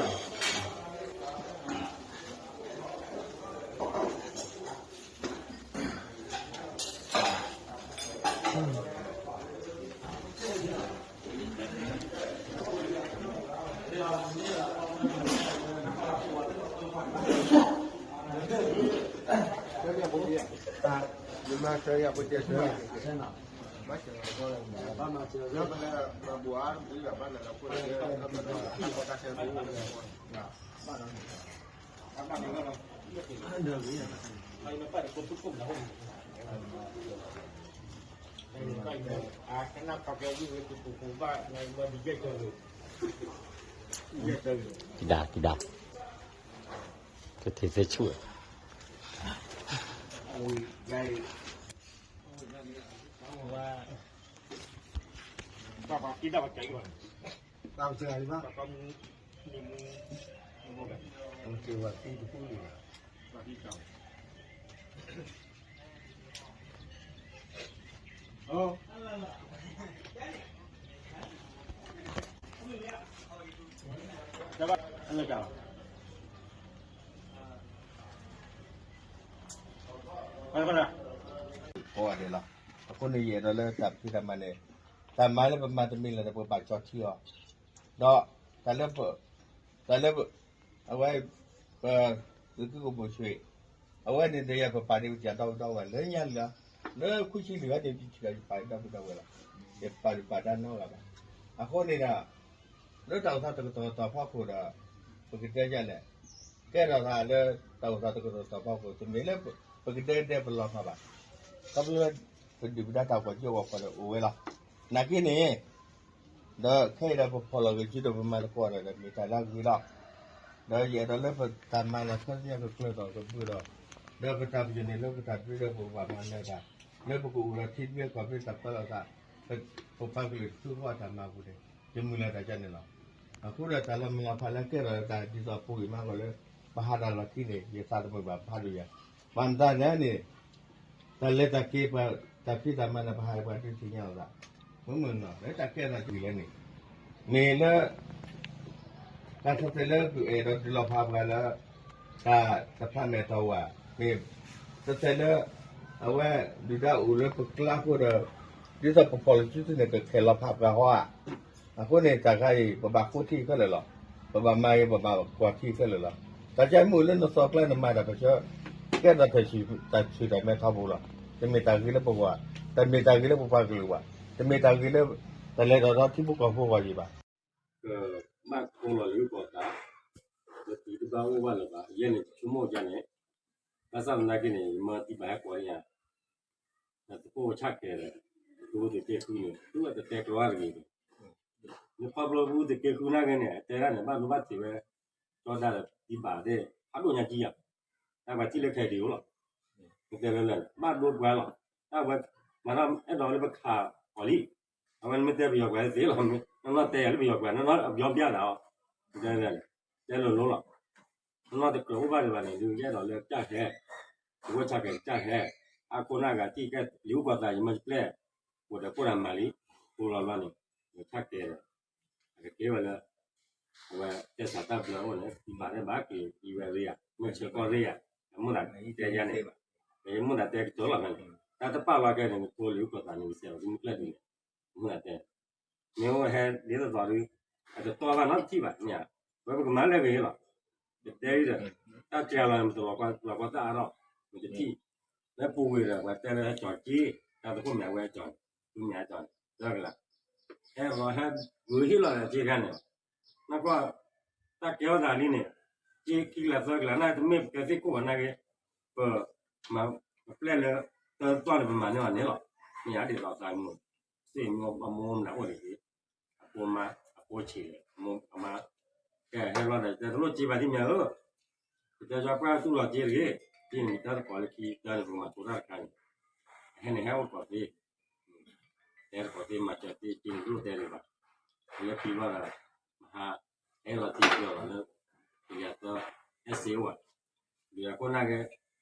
ၣ်သ့ဆူၣ်, အဃိန့ၣ် ယအဲၣ်ဒိးလၢတၢ်ဖံးတၢ်မၤန့ၣ်, တၢ်မၤလၢပမၤတမံၤလၢ်ဒီး ပဘၣ်ကၠီထံအီၤ, ဒီးတၢ်လၢ တၢ်လၢ အဝဲ ပသုးခိၣ်ဘိၣ်ဆွ့ၣ် အဝဲန့ၣ်ဒီး ယပပာ်ဒံးပစၢ်ဒီပုၢ်ဒီဝဲၢ်လၢညါလၢာ်, လၢခွံဆံလွံၢ်ဂၤန့ၣ် ပစၢ်ယပာ်ဒီပုၢ်ဒီဝဲၢ်လီၤ. ယပာ်ဒံးပာ်ဒါနီတဂၤဘၣ်. အဃိန့ၣ်ဒီး လၢတၢ်အိၣ်သးတကတီၢ်တကတီၢ်ဖီခိၣ်ဒီး ပကတဲယလဲၣ်, ကဲထီၣ်သးလၢတၢ်အိၣ်သးတကတီၢ်တကတီၢ်ဖီခိၣ် တမ့ၢ်လၢပကဒဲကဒဲပလီၤဖးဘၣ်. ခီဖျိလၢ ပဒုၣ်ပဒါတၢ်ကွၢ်ကၠိဝဲပှၤဒီးအိၣ်ဝဲလီၤ. နာ်က့န့ၣ် ဒီးခဲအံၤဒီးပဖီၣ်လီၤဂ့ၤကၠိဒီးပမၤသကိးဒီး မ့ၢ်တၢ်လၢအဂ့ၤလီၤ. ဒီးယအဲၣ်ဒိးလၢပတၢ်မၤလီၤဆီသ့ၣ်ညါကကျၢၤထီၣ်ကဘုးဒီး ဒီးပတၢ်ပညိၣ်န့ၣ်လၢပတၢ်ဒုးဒီးပကဘၣ်မၤနၢၤတၢ် လၢပကအိၣ်ဒီးထံသဘျ့ကီၢ်သဘျ့တၢ်ပၢလီၤသး ပပှၤကလုာ်တဖုအဂီၢ်တၢ်မၤပူၤန့ၣ် ယမုၢ်လၢ်တၢ်ကန့ၣ်လီၤ. အဃိဒီးတၢ်လၢမုၢ်လၢ်ဖးလၢကဲထီၣ်လၢတၢ်ဒ်သိးအပူၤဂ့ၤမးဂီၢ်လၢ ပဟးတၢ်လီၢ်ခံန့ၣ် ယသးတမုာ်ဘၣ်ဖးဒိၣ်ယၤ. ဘၣ်မတၤလဲၣ်န့ၣ် တၢ်လဲၤတၢ်က့ၤပှၤ တၢ်ဖံးတၢ်မၤန့ၣ် ပဟးပှၤဒုးသ့ၣ်ညါလိာ်သး မုၢ်မုၢ်နီၤ လၢတၢ်ကဲထီၣ်သးလဲၣ်န့ၣ် မ့ၢ်လၢ တၢ်ထီၣ်သဲလၢပအဲၣ်ဒိးဒုးလီၤဖးပှၤလၢ တၢ်တဖျါမဲာ်ထီၣ်ဝဲ မ့ၢ်တသဲလၢ အဝဲဒုၣ်ဒါအိၣ်လၢပကျါအဃိဒီး ဒ်သိးပ policy န့ၣ် ကခဲလီၤဖးပှၤဟီဧါ. အဃိန့ၣ် တၢ်ခါအံၤ ပဘၣ်ဃိထံခဲလၢာ်လီၤ. ပဘၣ်မၤဂ့ၤ ပဘၣ်ကွၢ်ထံခဲလၢာ်လီၤ. တၢ်ကဲမုၢ်လၢနသီကျါနမၤတၢ်ပၢဆှၢ ကဲထီၣ်တၢ်ဆူၣ်တၢ်မဲာ်ထီၣ်ပူၤလီၤ. တမ့ၢ်တၢ်ဂ့ၤလၢပပှၤ, တမ့ၢ်တၢ်ဂ့ၤလၢပပှၤကလုာ်ဘၣ်, တမ့ၢ်တၢ်ဂ့ၤလၢ တၢ်လဲၤထီၣ်ထီထံဖိကီၢ်ဖိအဂီၢ်ဘၣ်. ကဘၣ်ကိးလီၤလၢကီၢ်သး လၢသုတဘၣ်အိၣ်ဘၣ်လၢၤဘၣ် ယဲန့ၣ်ဆိကမိၣ်ဒ်န့ၣ် ဘၣ်ဆၣ်သနာ်က့န့ၣ် ယမၢသံဘၣ်ဟဲကိးလံယၤ သကိးဆၣ်ကဲၤဒီး သုဝဲသုးက့ဃုန့ၣ် သုဝဲတတဲကျိၤတဂ့ၤန့ၣ် နခီဖျိသုဝဲသုးက့ဃုနာ်က့န့ၣ် အတဲဒၣ်န့ၣ် ဘၣ်ဒိဘၣ်ထံးဝဲ ကၠီဒၣ်ဒီးသံဘၣ်သ့ၣ် ဖးဒိၣ်ညါကံယၤ တၢ်ပှၤထံၣ်လၢခဲဒံးအိၣ်လီၤ. ပတဲလၢလၢ ဘၣ်ဒိပှၤလီၤ. တၢ်ဝဲ မၤထီၣ်အဲၣ်ဒိးလၢပခးအီၤလံ. အဝဲနမ့ၢ်တဲပယီၤပှၤသ့လီၤ. နနီၢ်တဲယၤလၢပယီၤပှၤ နနီၢ်အပယီၤပျၢ်နၤအီၤ တဲလၢ တဲလိၤလိၤလီၤ. နနီၢ်တကြၢးအိၣ်ဘၣ်ဒံးဘၣ်န့ၣ် ဒုးယအဲၣ်ဒိးလၢကၢ်ဟဲ တဝဲဆၣ်ကဲၤကၢ်ဟဲ အခိၣ်နၢ်ဂၤထံၣ်ကဲလံာ်ဟူကီၢ်သး ယမ့ၢ်တပျဲၢ် အိၣ်ဒီးခိၣ်ဒီးမၤလံ ဃိလီၤဘျီန့ၣ် ယဆၣ်ကဲၤဒီး အကကဲဝဲလၢ အဝဲတဲစးတၢ်ဘျၢအိၣ်န့ၣ် ဘၣ်ဒဲဘၣ်က့ၤအံၤဝဲရ့ယၤ မ့ၢ်ဆၢကီၢ်ရ့ယၤ အမုၢ်ဒၣ်တဲယါန့ၣ် ယမုၢ်ဒၣ်တဲကတၢၢ်လီၤဖဲန့ၣ် တၢ်တပာ်လီၤကဲန့ၣ် နကိးလံာ်ဟူကီၢ်သးန့ၣ် နစဲးလီၤသုမုၢ်ကျဲၢ်ဒ်န့ၣ် မုၢ်ဒၣ်တဲ မ့ၢ်အိၣ်ဟဲဒ်သိးသိးဒုး အတတီဘၣ်နီတထံၣ်ဘၣ် မ့ၢ်ဧါ ဝဲပကမၤလၢအဂ့ၤလီၤ ပတဲဒ်ဒီး တၢ်တြဲၤလီၤန့ၣ် ပတလီၤကီတၢ်အါထီၣ် ပတထံၣ် လၢပူၤကွံာ်ဒီး ပှၤတဲလၢဟဲကၠီၤက့ တၢ်သကိးမ့ၢ်အဝဲကၠီၤ သုမ့ၢ်ဟဲကၠီၤန့ၣ် သၢကလး ဟဲလီၤဟဲဂုာ်ဟ့ၣ်လီၤဒီးက့တခါန့ၣ် နကွၢ် တၢ်ကဲထီၣ်သးလံန့ၣ် က့ခံကလးသၢကလးန့ၣ် တမ့ၢ်ပကဲသ့ၣ်ခိၣ်ဘၣ်နာ်က့ ပ ပပျဲၢ်လၢ တၢ်တတီၢ်န့ၣ် ပမၤန့ၢ်အီၤန့ၣ်လီၤ မ့ၢ်ဧါဒ်သိးသးမုၢ် သ့ၣ်မ့ၢ်အမိၢ်မနုၤအိၣ်န့ၣ်က့ အဖိမါ အဖိဆံးဒီး အမိၢ်အမါ ကဲဟဲလီၤဒီး တဲတလိၣ်က့ဘၣ်သ့ၣ်မ့ၢ်ဧါဧၢ ပတဲကၠီပှၢ်တူၢ်လီၤက့တဂ့ၤ က့န့ၣ်မ့ၢ်တၢ်တကိးလၢခံ တၢ်န့ၣ်ပကမၤထူတၢ်တခါန့ၣ် ဟဲန့ၣ်ဟဲအိၣ်တကိးသ့ တဲတကိးသ့မၤစၢၤသ့ က့န့ၣ်တလိၣ်တဲဒံးဘၣ် လၢခံဘျီဒီး မဟါ ဟဲလီၤတံၢ်ကၢၤလီၤလၢ ကယၤသၢ essay အိၣ်ဘၣ် ဒုးအခိၣ်နၢ်က့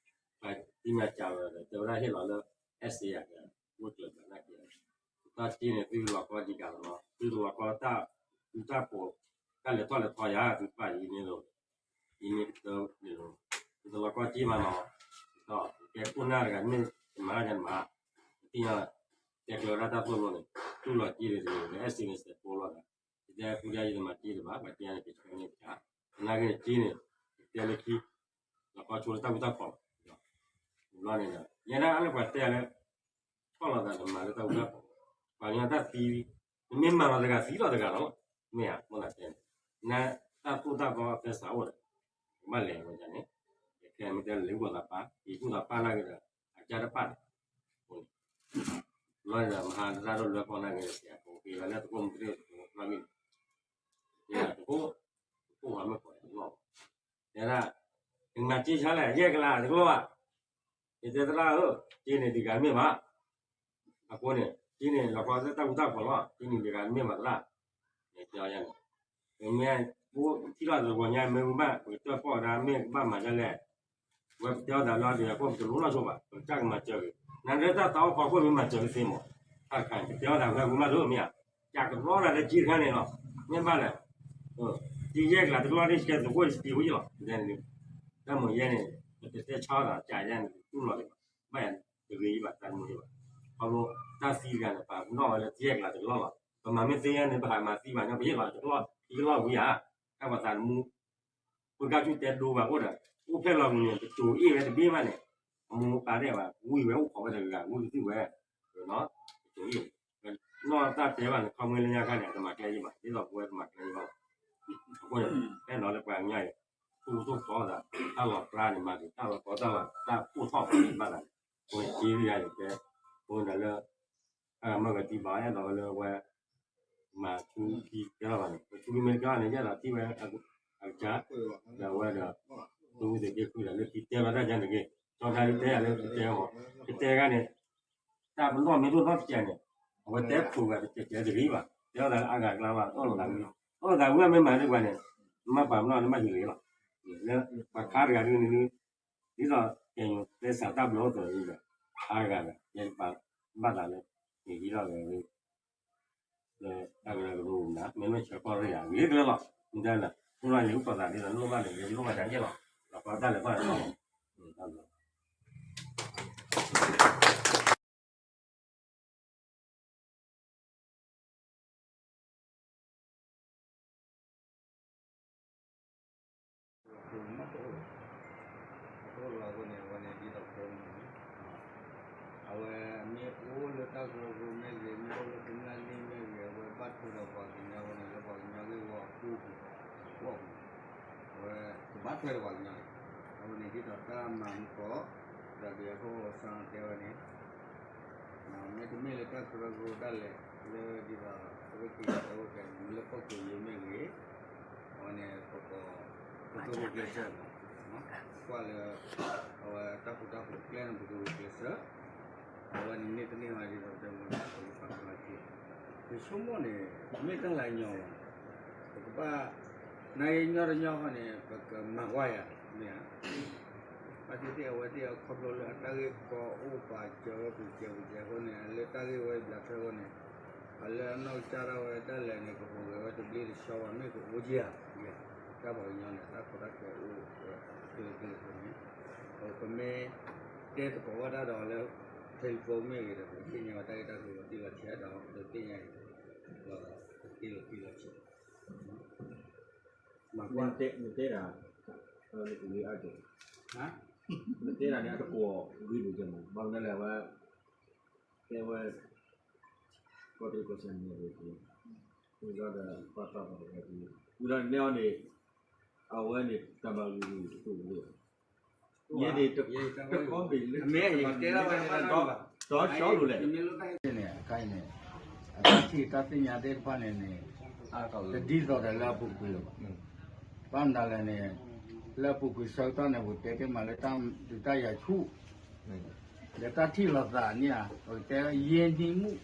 ပှၤသ့ၣ်ညါကၢ်လီၤဒီး တဲဝဲဒၣ်ဟ့ၣ်လီၤလၢ essay ယၤ အိၣ်ကျၢၤကျၢၤနာ်က့ တၢ်က့န့ၣ် သုလီၤကီဒံးကးလီၤနီၤ သုတလီၤကီတၢ်ဃူတၢ်ဖိး တၢ်လဲၤထီၣ်လဲၤထီယၤ သုပာ်အံၤန့ၣ်လီၤ အံၤန့ၣ်ကတၢၢ်န့ၣ်လီၤ သုတလီၤကီက့မးနီၤ ဒီးကဲခိၣ်နၢ်တဂၤမ့ၢ်တမၤတၢ်မၤ သ့ၣ်ညါ တဲကျၢၤဒၣ်တၢ်သိၣ်လိန့ၣ် တူၢ်လီၤက့ဒံးတဂ့ၤ လၢ essay န့ၣ်စဲးဖိလီၤဒီး ပတဲကူဒါယံၤတမၤက့တဘၣ် ပှၤတဲန့ၣ်ကဆှၢန့ၢ်တဂၤ သနာ်က့န့ၣ်က့န့ၣ် ပတဲလၢခံ လီၤကီဆိလၢတၢ်ဃူတၢ်ဖိး ဘျီန့ၣ်ဒီး ယဲဒၣ်အါလၢပှၤတဲလၢ ဆီၣ်လီၤသးဒီးမၤလၢတၢ်ဃူတၢ်ဖိး ပှၤကညီတၢ်သံ နမ့ၢ်မၤလီၤတဂၤသံလီၤတဂၤလီၤ မ့ၢ်ဧါ မိၢ်သးတဲန့ၣ် နတၢ်သိၣ်တၢ်သီအဖဲစးအိၣ်ဒီး ကဘၣ်လဲၤဝဲဒၣ်န့ၣ် ယခဲမ့ၢ်တဲလၢလံာ်ဟူကီၢ်သးပၢ် လံာ်ဟူကီၢ်သးပၢ်နာ်က့ဒီး အကၢ်တပာ်န့ၣ် ဘျီန့ၣ်ဒီး မဟါတရၣ်ဒိၣ်လွဲဖီနာ်က့ဒီး စဲးဖိက့ၤလီၤလၢသကိးမုၢ်တရ့ၣ်သကိးနာ်က့န့ၣ် သကိး သကိးဝဲမ့ၢ်ကိးတလီၢ်ဘၣ် တဲဒၣ် နမၤက့ဆါလဲၣ် ယဲၢ်ကလးတကလီၢ်ဘၣ် ယတဲသရၣ်ဧၢ က့န့ၣ်ဒံးဂၤမ့ၢ်ဘၣ် အဃိန့ၣ် က့န့ၣ်လီၤကီသတၢ်ဃူတၢ်ဖိးလီၤ က့န့ၣ်ဒံးဂၤမ့ၢ်ဘၣ်သရၣ် ယတဲအီၤယဲန့ၣ် မ့ၢ် ပထံၣ်လီၤတဂီၤညါ မ့ၢ်ဝံၤဘၣ် ပကတၢၢ်ဖီၣ်ဝဲဒၣ် မ့ၢ်ကဘၣ်မၤဒ်လဲၣ် ဝဲပတဲအီၤသးလီၤဒီး အဃိပတလိၣ်နီၢ်ဆိဘၣ် ပကစၢ်ကမၤစၢၤက့ၤ နၤလၢတၢ်သးအိၣ်ဖီခိၣ်မ့ၢ်မၤစၢၤက့ၤသ့မး တၢ်တခါန့ၣ် ပတဲအီၤသးဝဲဝံၤမးဒိၣ်မ့ၢ်ဧါ ကးကလီတၢ်လၢက့တခါန့ၣ်လီၤ မ့ၢ်ဘၣ်လဲၣ် က့ယဲၢ်ကလးတကလီၢ်န့ၣ် ကဲသကိးစတံဝဲယလီၤ တၢ်မ့ၢ်ယဲန့ၣ် ပတတဲဆါအီၤသး ကးယဲန့ၣ် တူၢ်လီၤဒံးဘၣ် ဘၣ်ယၤတဂ့ၤယဘၣ် တၢ်တမူယဘၣ် ခီဖျိ တၢ်သံတဂၤန့ၣ် ပာ်ပနီၣ်ဝဲလၢက့ယဲၢ်ကလးတကလီၢ်လီၤ ပမၤမ့ၢ်သ့ယဲန့ၣ် ပဟးမၤသံဘၣ်ညီ ပဟ့ၣ်လီၤတကလီၢ် ခံကလီၢ်ဝံၤဧါ တၢ်ပှၤသးတမူ ပကၢ်ဆူၣ်တဲဒိဘၣ်အိၣ်ဒီး အိၣ်ဖျဲၣ်လီၤမုၢ်န့ၣ် ပစိၤအ့ၣ်ဝဲတဘ့ၣ်ဘၣ်န့ၣ် အမိၢ်ပၢ်ဒဲးဘၣ် ဝံၣ်ဝဲအိၣ်ခိးဝဲတဂၤ ဝံၣ်ကသံၣ်ဝဲ ပစိၤအ့ၣ် နီၢ်တၢ်တဲဘၣ်န့ၣ် ခီမ့ၢ်လၢညါခါန့ၣ် အတမၤကျဲယဘၣ် ဒ်သိးပဝဲတမၤကျဲယဘၣ်လီၤ အဃိန့ၣ် အဲၣ်ဒိးလၢပှၤကညီအံၤ သူၣ်ထီၣ်ကီသး တၢ်လီၤပြါန့ၣ်မၤက့ၤ တၢ်လီၤကီတၢ်လီၤ တၢ်အိၣ်ထီၣ်ပှၤန့ၣ်ဘၣ်သးန့ၣ် အဃိန့ၣ် က့ယၤယတဲ အဃိန့ၣ်လၢ အမ့ၢ်ဂၤတံၢ်ဘၣ် အဲၣ်ဒိးဝဲလၢဝဲ မၤထူခံကဲထီၣ်ဘၣ်န့ၣ် ပထူခံမ့ၢ်တကဲထီၣ်န့ၣ် ယအဲၣ်ဒိးထံၣ်ဝဲ အကစၢ် ဒီးဝဲဒီး သုဝံသးစူၤဃုာ်ဒီးလၢခံတဲဘၣ်တၢ်ယါန့ၣ်တဂ့ၤ ကၠီတၢ်ဒုးတဲယၤလၢကတဲအီၤ ကတဲဂၤန့ၣ် တၢ်ပနီၣ်မ့ၢ်တအိၣ်နီတစဲးန့ၣ် အဝဲတဲဖုးဝဲတစဲးစဲးတဂ့ၤဘၣ် တဲအီၤသးလၢအါဂၤကျါဘၣ် တအိၣ်လိာ်သးဝံၤ တအိၣ်လိာ်သးဝံၤမ့ၢ်မၤဒ်ပှၤန့ၣ် မ့ၢ်ပာ်ပနီၣ်န့ၣ်ဘၣ်ဟံးဂ့ၤလီၤ လၢပှၤခါတဂၤဒ်န့ၣ် ဒ်သိးကဲညိးတဲစးတၢ်ဘျၢအိၣ်သးဒ်ဒီး အါဂၤဒီး ယဲပာ်ဘၣ်သးလၢ ဟ့ၣ်ဟံးထီၣ်ဂ့ၤဝဲ လၢတၢ်ကရၢကရိမနုၤ မ့မ့ၢ်ဆၢကတီၢ်ရ့ၣ်ယၤ ဂ့ၤကလၢလီၤ မ့ၢ်ဒၣ်လၢ အိၣ်လီၤယၤ ပသးဒ်သိး လိၣ်ဘၣ်န့ၣ် လိၣ်ဘၣ်တၢ်ယဲၢ်လီၤ ဒီးပှၤတၢ်လဲၤခီၣ်လဲၤခီၣ် တအိၣ်လၢၤဘၣ် အဃိန့ၣ် အဝဲန့ၣ် ဒ်သိးတဲန့ၣ် အဝဲမ့ၢ်အိၣ်လၢတၢ်ကရၢကရိမ့ၢ်ဂ့ၤ မ့ၢ်အိၣ်လၢကမျၢၢ်လံမ့ၢ်ဂ့ၤ အဝဲဘၣ်ထွဲဒီးပှၤကညီအဃိန့ၣ် လၢပှၤကညီဂ့ၢ်ဝီအဃိ အဃိန့ၣ် အဝဲကဘၣ်ထွဲဒီးပှၤကညီန့ၣ် အဝဲန့ၣ်ဒ်သိးတၢ်မၤမူကီး ဒီးဒ်အခိၣ်စါတဲဝဲန့ၣ် မ့တမ့ၢ်လၢတၢ်ကရၢကရိဒၣ်လဲာ် လၢဒ်သိး အဝဲက့ၤတဲဝဲကဲန့ၣ် လၢကီၢ်ခိၣ်ယံၤမ့ၢ်ဂ့ၤ အဝဲန့ၣ် ပကိး ပကဂုာ်ကျဲးစၢး ကွၢ်လၢ အဝဲတၢ်ဃူတၢ်ဖိးကျဲန့ၣ် ပကဂုာ်ကျဲးစၢး အဝဲန့ၣ်န့ၢ်တန့ၢ်ဝဲဒ်သိးတဲမူပကဖးကလီက့ၤ ယဆိကမိၣ်န့ၣ် မ့ၢ်တၢ်လၢညီလီၤ ပကဘၣ် နကညီတညီဃီန့ၣ် ပကမၤကွၢ်ယၤ မ့ၢ်ဧါ ဘၣ်သ့ၣ်သ့ၣ် အဝဲသ့ၣ်အခီဖျိလၢအတၢ်ဂ့ၢ်ကီအိၣ်ပာ်စၢၤဝဲပူၤစၢၤပူၤစၢၤအဃိန့ၣ် လၢတၢ်ဂ့ၢ်ဝဲဘျးထွဲအဃိန့ၣ် အလၢအနီၢ်ကစၢ်ဒၣ်ဝဲဒၣ်လဲာ်န့ၣ် ကဟူးဂဲၤဝဲတဘျ့တဆှီဘၣ် မ့ၢ်ကအိၣ်က့ၤဧါ တၢ်ပှၤကညီန့ၣ် တၢ်ကီတၢ်ခဲအိၣ်ဝဲ ကလုာ်ကလုာ်အဃိန့ၣ် ပမ့ၢ်တဲသကိးဝဲဒၣ်ဒီးလၢ telephone မ့ၢ်ဂ့ၤဒီး ပကသ့ၣ်ညါဝဲတၢ်ဂ့ၢ်တၢ်ကျိၤလီၤတံၢ်လီၤဆဲးဒီး ပကသ့ၣ်ညါအံၤ လီၤတံၢ်လီၤတံၢ်လီၤဆဲး မၤကွၢ် နတဲဒၣ် နတဲဒၣ်န့ၣ် အတကိးဂ့ၤဒိၣ်ကဲမး ဘၣ်မနုၤလဲၣ်ဝဲ တဲဝဲ ကီၢ်တရံးကီၢ်စဲၣ်န့ၣ် ဝံၤဒီးပှၤသးပှၢ်ဝဲ ဝံၤဒီးန့ၣ်အီၤန့ၣ် အဝဲန့ၣ် တၢ်ဘၣ်ဂ့ၢ်ဂ့ၢ်တကိးဂ့ၤ ယဲန့ၣ် တကီဘ့ၣ်လၢ မ့ၢ်ယတဲဒၣ်ဝဲန့ၣ် ဒီး ဒီးကၠီလိၤလဲၣ် န့ၣ် အခါအံၤန့ၣ် အတၢ်ထံၣ်တၢ်သ့ၣ်ညါသ့ၣ်တဖၣ်န့ၣ်န့ၣ် တဒ်သိးဒီးလၢအပူၤကွံာ်လၢၤဘၣ်. ဘၣ်မနုၤလဲၣ်န့ၣ် လၢအပူၤကွံာ်ဆၢကတီၢ်န့ၣ် ပတဲတ့ၢ်မးလၢတၢ်ဒုးတၢ်ယၤဆူၣ် ဒီးတၢ်ထံၣ်လိာ်သးန့ၣ်ဧါ ပကတဲယဲၢ်နံၣ်မုၣ်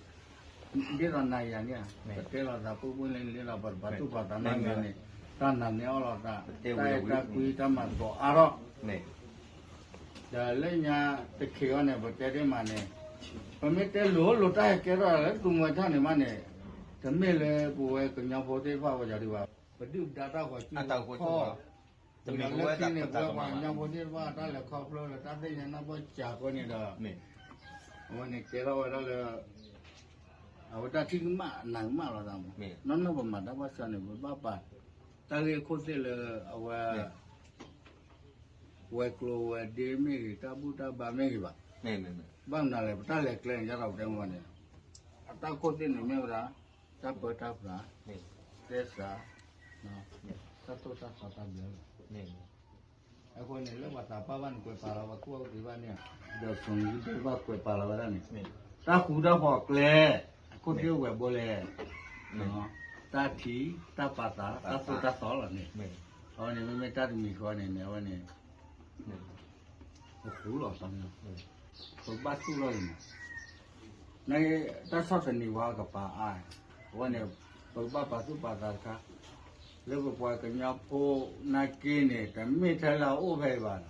ဒ်သိးနၤယၤန့ၣ်ဧါ ပတဲလိာ်သးပူၤပူၤလံလံလီၤ ပတဘၣ်တူၢ်ဘၣ်သးနီတမံၤန့ၣ် တၢ်နာ်န့ၢ်အီၣ်လိာ်သး တၢ်အဲၣ်တၢ်ကွံတၢ်မၤသကိးအါထီၣ် ဒီးလၢညါတခ့အီၤန့ၣ် ပတဲတ့ၢ်မးန့ၣ် ပမ့ၢ်တဲလိၤလိၤတၢ်ဟဲကဲထီၣ်လၢသူမွဲထီၣ်န့ၣ်မးန့ၣ် တမ့ၢ်လၢပဝဲကညီဖိသ့ၣ်တဖၣ်ဝဲဒၣ်ဒံးဘၣ် ပဒုၣ်ပဒါတၢ်ဂီၤစုခီၣ် တမ့ၢ်လၢခံန့ၣ် ပဝဲပှၤကညီဖိသ့ၣ်တဖၣ် တၢ်လဲၤခီဖျိလၢတၢ်သ့ၣ်ညါနၢ်ပၢၢ်စှၤဃိန့ၣ်ဒီး အဝဲန့ၣ်ကဲထီၣ်ဝဲဒၣ်လၢ အဝဲတၢ်ထံၣ်ကမၣ်နၤကမၣ်လိာ်သးမး နီၢ်နီၢ်ပမၤတၢ်ဘၣ်ဆၢန့ၣ် ပဘၣ်ပာ် တၢ်ဂ့ၢ်ခိၣ်သ့ၣ်လၢအဝဲ ဝဲၤကျိၤဝဲၤဒ့မ့ၢ်ဂ့ၤ တၢ်ဘူၣ်တၢ်ဘါမ့ၢ်ဂ့ၤဘၣ်. ဘၣ်မနုၤလဲၣ် ပတၢ်လဲၤကျဲန့ၣ် ယဲဒီးပတဲမ့ၢ်န့ၣ် အတၢ်ခိၣ်သ့ၣ်န့ၣ်မ့ၢ်ဝဲဒၣ် တၢ်ပၢတၢ်ပြး သဲစး တၢ်သိၣ်တၢ်သီတၢ်ဘျၢလီၤ. အဃိန့ၣ် လၢပှၤသးပှၢ်ဘၣ်န့ၣ် ကွဲးပာ်လီၤဝဲ ကူၣ်ဘၣ်ကူၣ်သ့ဘၣ်န့ၣ် ဒီးဆိၣ်ဂ့ၤသ့ၣ်တဖၣ်ကွဲးပာ်လီၤဝဲဒၣ်န့ၣ် တၢ်ဃူတၢ်ဖိးအကျဲ အခိၣ်သ့ၣ်ဝဲၢ်ဘိလဲၣ် တၢ်ထံ တၢ်ပာ်သး တၢ်သိၣ်တၢ်သီလီၤန့ၣ် အဝဲန့ၣ် မ့မ့ၢ်တၢ်တမံၤဃီန့ၣ်န့ၣ် အဝဲန့ၣ် ပဃူလီၤသးန့ၣ် ပဘၣ်တူၢ်လီၤန့ၣ် န တၢ်ဆီၣ်သနံးဝဲကပၤအါ အဝဲန့ၣ် ပကဘၣ်ပာ်သူၣ်ပာ်သးတခါ လၢပပှၤကညီဖိနာ်က့န့ၣ် တမ့ၢ်ထဲလၢအအိၣ်ဖဲအံၤ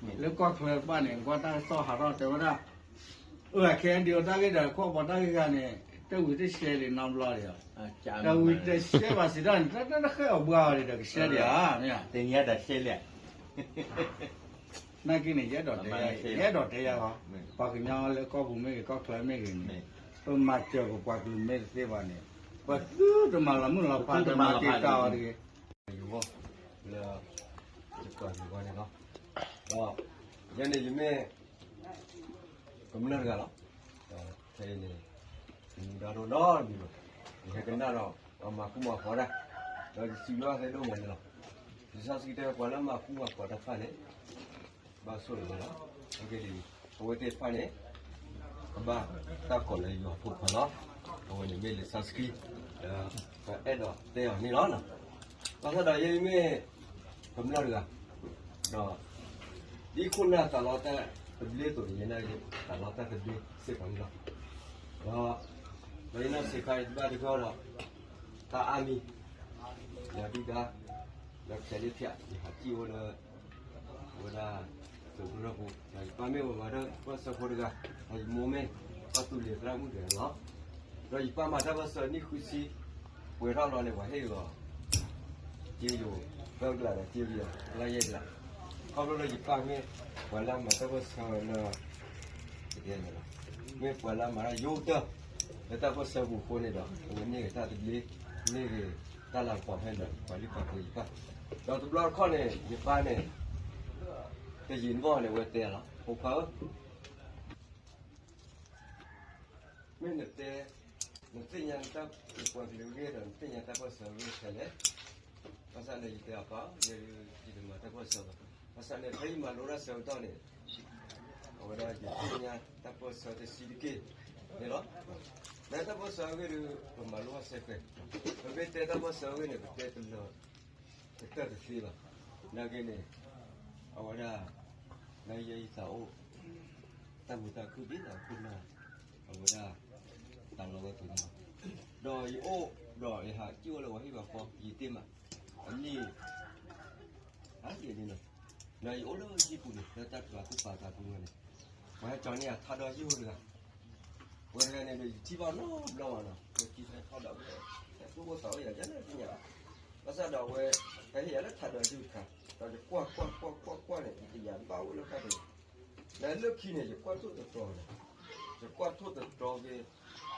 ဘၣ် လၢကီၢ်ချၢတဖၣ်န့ၣ် ကွၢ်တၢ်ကစီၣ်ဟးထီၣ်တဲဝဲဒၣ် အခဲအံၤဒံးအတၢ်ဂ့ၢ်ဒီး ခိၣ်ပှၤတၢ်ဂ့ၢ်ဂၤန့ၣ် တဝံၤတရှဲဒံးနီတဘျီဒံးဧါ တဝံၤတရှဲဘၣ်စံးတၢ်န့ၣ် တၢ်တဃဲၢ်အီၤဘှါအီၤဒံးဒီးကရှဲဒံးဧါ မ့ၢ် နာ်က့န့ၣ် ယအဲၣ်ဒိးတဲယၤ ယအဲၣ်ဒိးတဲယၤလီၤ ပှၤကညီလၢကီၢ်ပူၤမ့ၢ်ဂ့ၤ ကီၢ်ချၢမ့ၢ်ဂ့ၤန့ၣ် ပမၤစၢၤပပှၤကလုာ်မ့ၢ်တသ့ဘၣ်န့ၣ် ပသုတမၤလီၤမုၢ်လီၤဖးတမၤတ့ၢ်တၢ်အီၤတဂ့ၤ ယဂီၢ် လၢ ယကွၢ်ယဂီၢ်န့ၣ်လီၤ ဒီး ယဲန့ၣ်ယမ့ၢ် ကမျၢၢ်တဂၤလီၤ ဒီးခဲအံၤန့ၣ် ယမူဒါဒိၣ်နီတမံၤဘၣ် ယဟဲကနၣ်ဒီး ပှၤမၤဃူမၤဖိးတၢ် ဒီးယစံးဘျုးဘၣ်သုဒိၣ်မးန့ၣ်လီၤ လံာ်စီဆှံတဲဝဲပှၤလၢမၤဃူမၤဖိးတၢ်တဖၣ်န့ၣ် ဘၣ်ဆိၣ်ဂ့ၤဝဲလီၤ အဂ့ၢ်ဒ်အံၤ အဝဲသ့ၣ်တဖၣ်န့ၣ် ကဘၣ်တၢ်ကိးလၢယွၤဖိခွါလီၤ အဝဲန့ၣ်မ့ၢ်လံာ်စီဆှံ လၢ ပအဲၣ်ဒိးတဲအီၤန့ၣ်လီၤ ဘၣ်ဆၣ်ဒီးယဲယမ့ၢ် ကမျၢၢ်တဂၤ ဒီး ဒ်ခိၣ်နၢ်သးလီတၢ်သဘျ့အသိးန့ၣ် ယနာ်က့ၤသးလီတၢ်သဘျ့စ့ၢ်ကီးန့ၣ်လီၤ ဒီး ဒီးယနီၢ်ဆံးခါအံၤတဘၣ်တဂီၢ်ဒီး တၢ်အါမံၤ ယၤဒုၣ်ဒါ လၢခဲလၢာ်ဖၠး ယဟးစံၣ်အိၣ်လၢ အဝဲဒၣ် သုးကရၢၢ်ပူၤ ဒီးယပၢ်မ့ၢ်ဝဲၤဝါဒၢၣ်ပၢၢ်ဆၢဖိတဂၤ ဒီးယမိၢ်မ့ၢ် ပၢ်သူလ့ၤသရၣ်မုၣ်တဂၤန့ၣ်လီၤ ဒီးယပၢ်မၤတၢ်ပၢၢ်ဆၢနံၣ်ဃုဆံ, ပှဲၤထီၣ်လီၤန့ၣ် ပှၤဟ့ၣ်ဂီၤ က့ယိၤ သၢကလးဒီးက့ယိၤ လါယဲၢ်ကလး, ခီဖျိလၢယပၢ်မ့ၢ် ပှၤလၢမၤတၢ်ပၢၢ်ဆၢလၢ တကဲန့ၣ်လီၤ, မ့ၢ်ပှၤလၢမၤတၢ်ယိာ်ကတၢၢ် လၢတၢ်ပၢၢ်ဆၢပူၤအဃိန့ၣ်ဒီး အဝဲန့ၢ်ဂ့ၤတၢ်သဘျ့, န့ၢ်ဂ့ၤတၢ်လၤကပီၤဖဲဒီး ပှၤလံၣ်ပှၤပှ့ၤယပၢ်, ဒီးတဘျီတခီၣ်န့ၣ် ယပၢ်န့ၣ် တယံာ်တမီၢ်န့ၣ် အဝဲတဲလီၤ ဖိခွါဧၢ မ့ၢ်နတဲ, နသ့ၣ်ညါနတၢ်ပှၤကလုာ်အဂ့ၢ်ဒီး နသ့ၣ်ညါတၢ်ပၢၢ်ဆၢအဂ့ၢ်ထဲလဲၣ်. ဘၣ်ဆၣ်န့ၣ် ယတဲအီၤပၢ်, ယဲဒၣ်ယတမၤတၢ်ပၢၢ်ဆၢဘၣ်. ဘၣ်ဆၣ်န့ၣ် ဖဲယမၤလိတၢ်ဆၢကတီၢ်န့ၣ် အဝဲဒၣ်ယသ့ၣ်ညါတၢ်ပၢၢ်ဆၢတဆံးတက့ၢ်န့ၣ်လီၤ. လၢတၢ်ပၢၢ်ဆၢအဂ့ၢ်ဒီး ပမၤလိအီၤစဲးဖဲ, ပမ့ၢ်တဲတၢ်ပၢၢ်ဆၢအဂ့ၢ်န့ၣ် ပတဲတလၢာ် ကတၢၢ်တသ့ဘၣ်. နာ်က့န့ၣ် အဝဲဒၣ် နယဲယသးအိၣ် တၢ်မုာ်တၢ်ခုၣ်ဒ်သိးခိၣ်နၢ် အဝဲဒၣ် တၢ်လီၤဝဲပူၤန့ၣ်လီၤ. ဒီးယအိၣ်ဒီးယဟးစံၣ်အိၣ်လၢပှၤဟံၣ်ပှၤဃီ ယတ့ၢ်မး အနံၣ် ဟးယဲၢ်န့ၣ်လီၤ. ဒီးယအိၣ်လၢဟံၣ်ပူၤန့ၣ် လၢတၢ်ပှၤသူၣ်ပာ်သးပူၤဝဲန့ၣ် ပှၤဟဲကၠီန့ၢ်အထါဒီယုၢ်တဂၤ ဝဲတဂၤန့ၣ်ဒီး ယထံၣ်ဘၣ်နီတဘျီဘၣ်နီၤ, ဝဲကံဖဲထီၣ်ဒီးဝဲ ဟဲသူၣ်အိၣ်သးအိၣ်ယၤ ယဲလၢသ့ၣ်ညါဘၣ်. ဘၣ်ဆၣ်ဒီးအဝဲ ဟဲဟ့ၣ်ယၤလၢထါဒီယုၢ်တခါ, ဒီးယကွၢ်ကွၢ်ကွၢ်ကွၢ်ကွၢ်န့ၣ် ယတယာ်ဘၣ်အိၣ်လၢတၢ်တဂၤ, ဒီးလၢခံန့ၣ် ယကွၢ်ထိၣ်သတြီၤန့ၣ်, ယကွၢ်ထိၣ်သတြီၤက့ၤ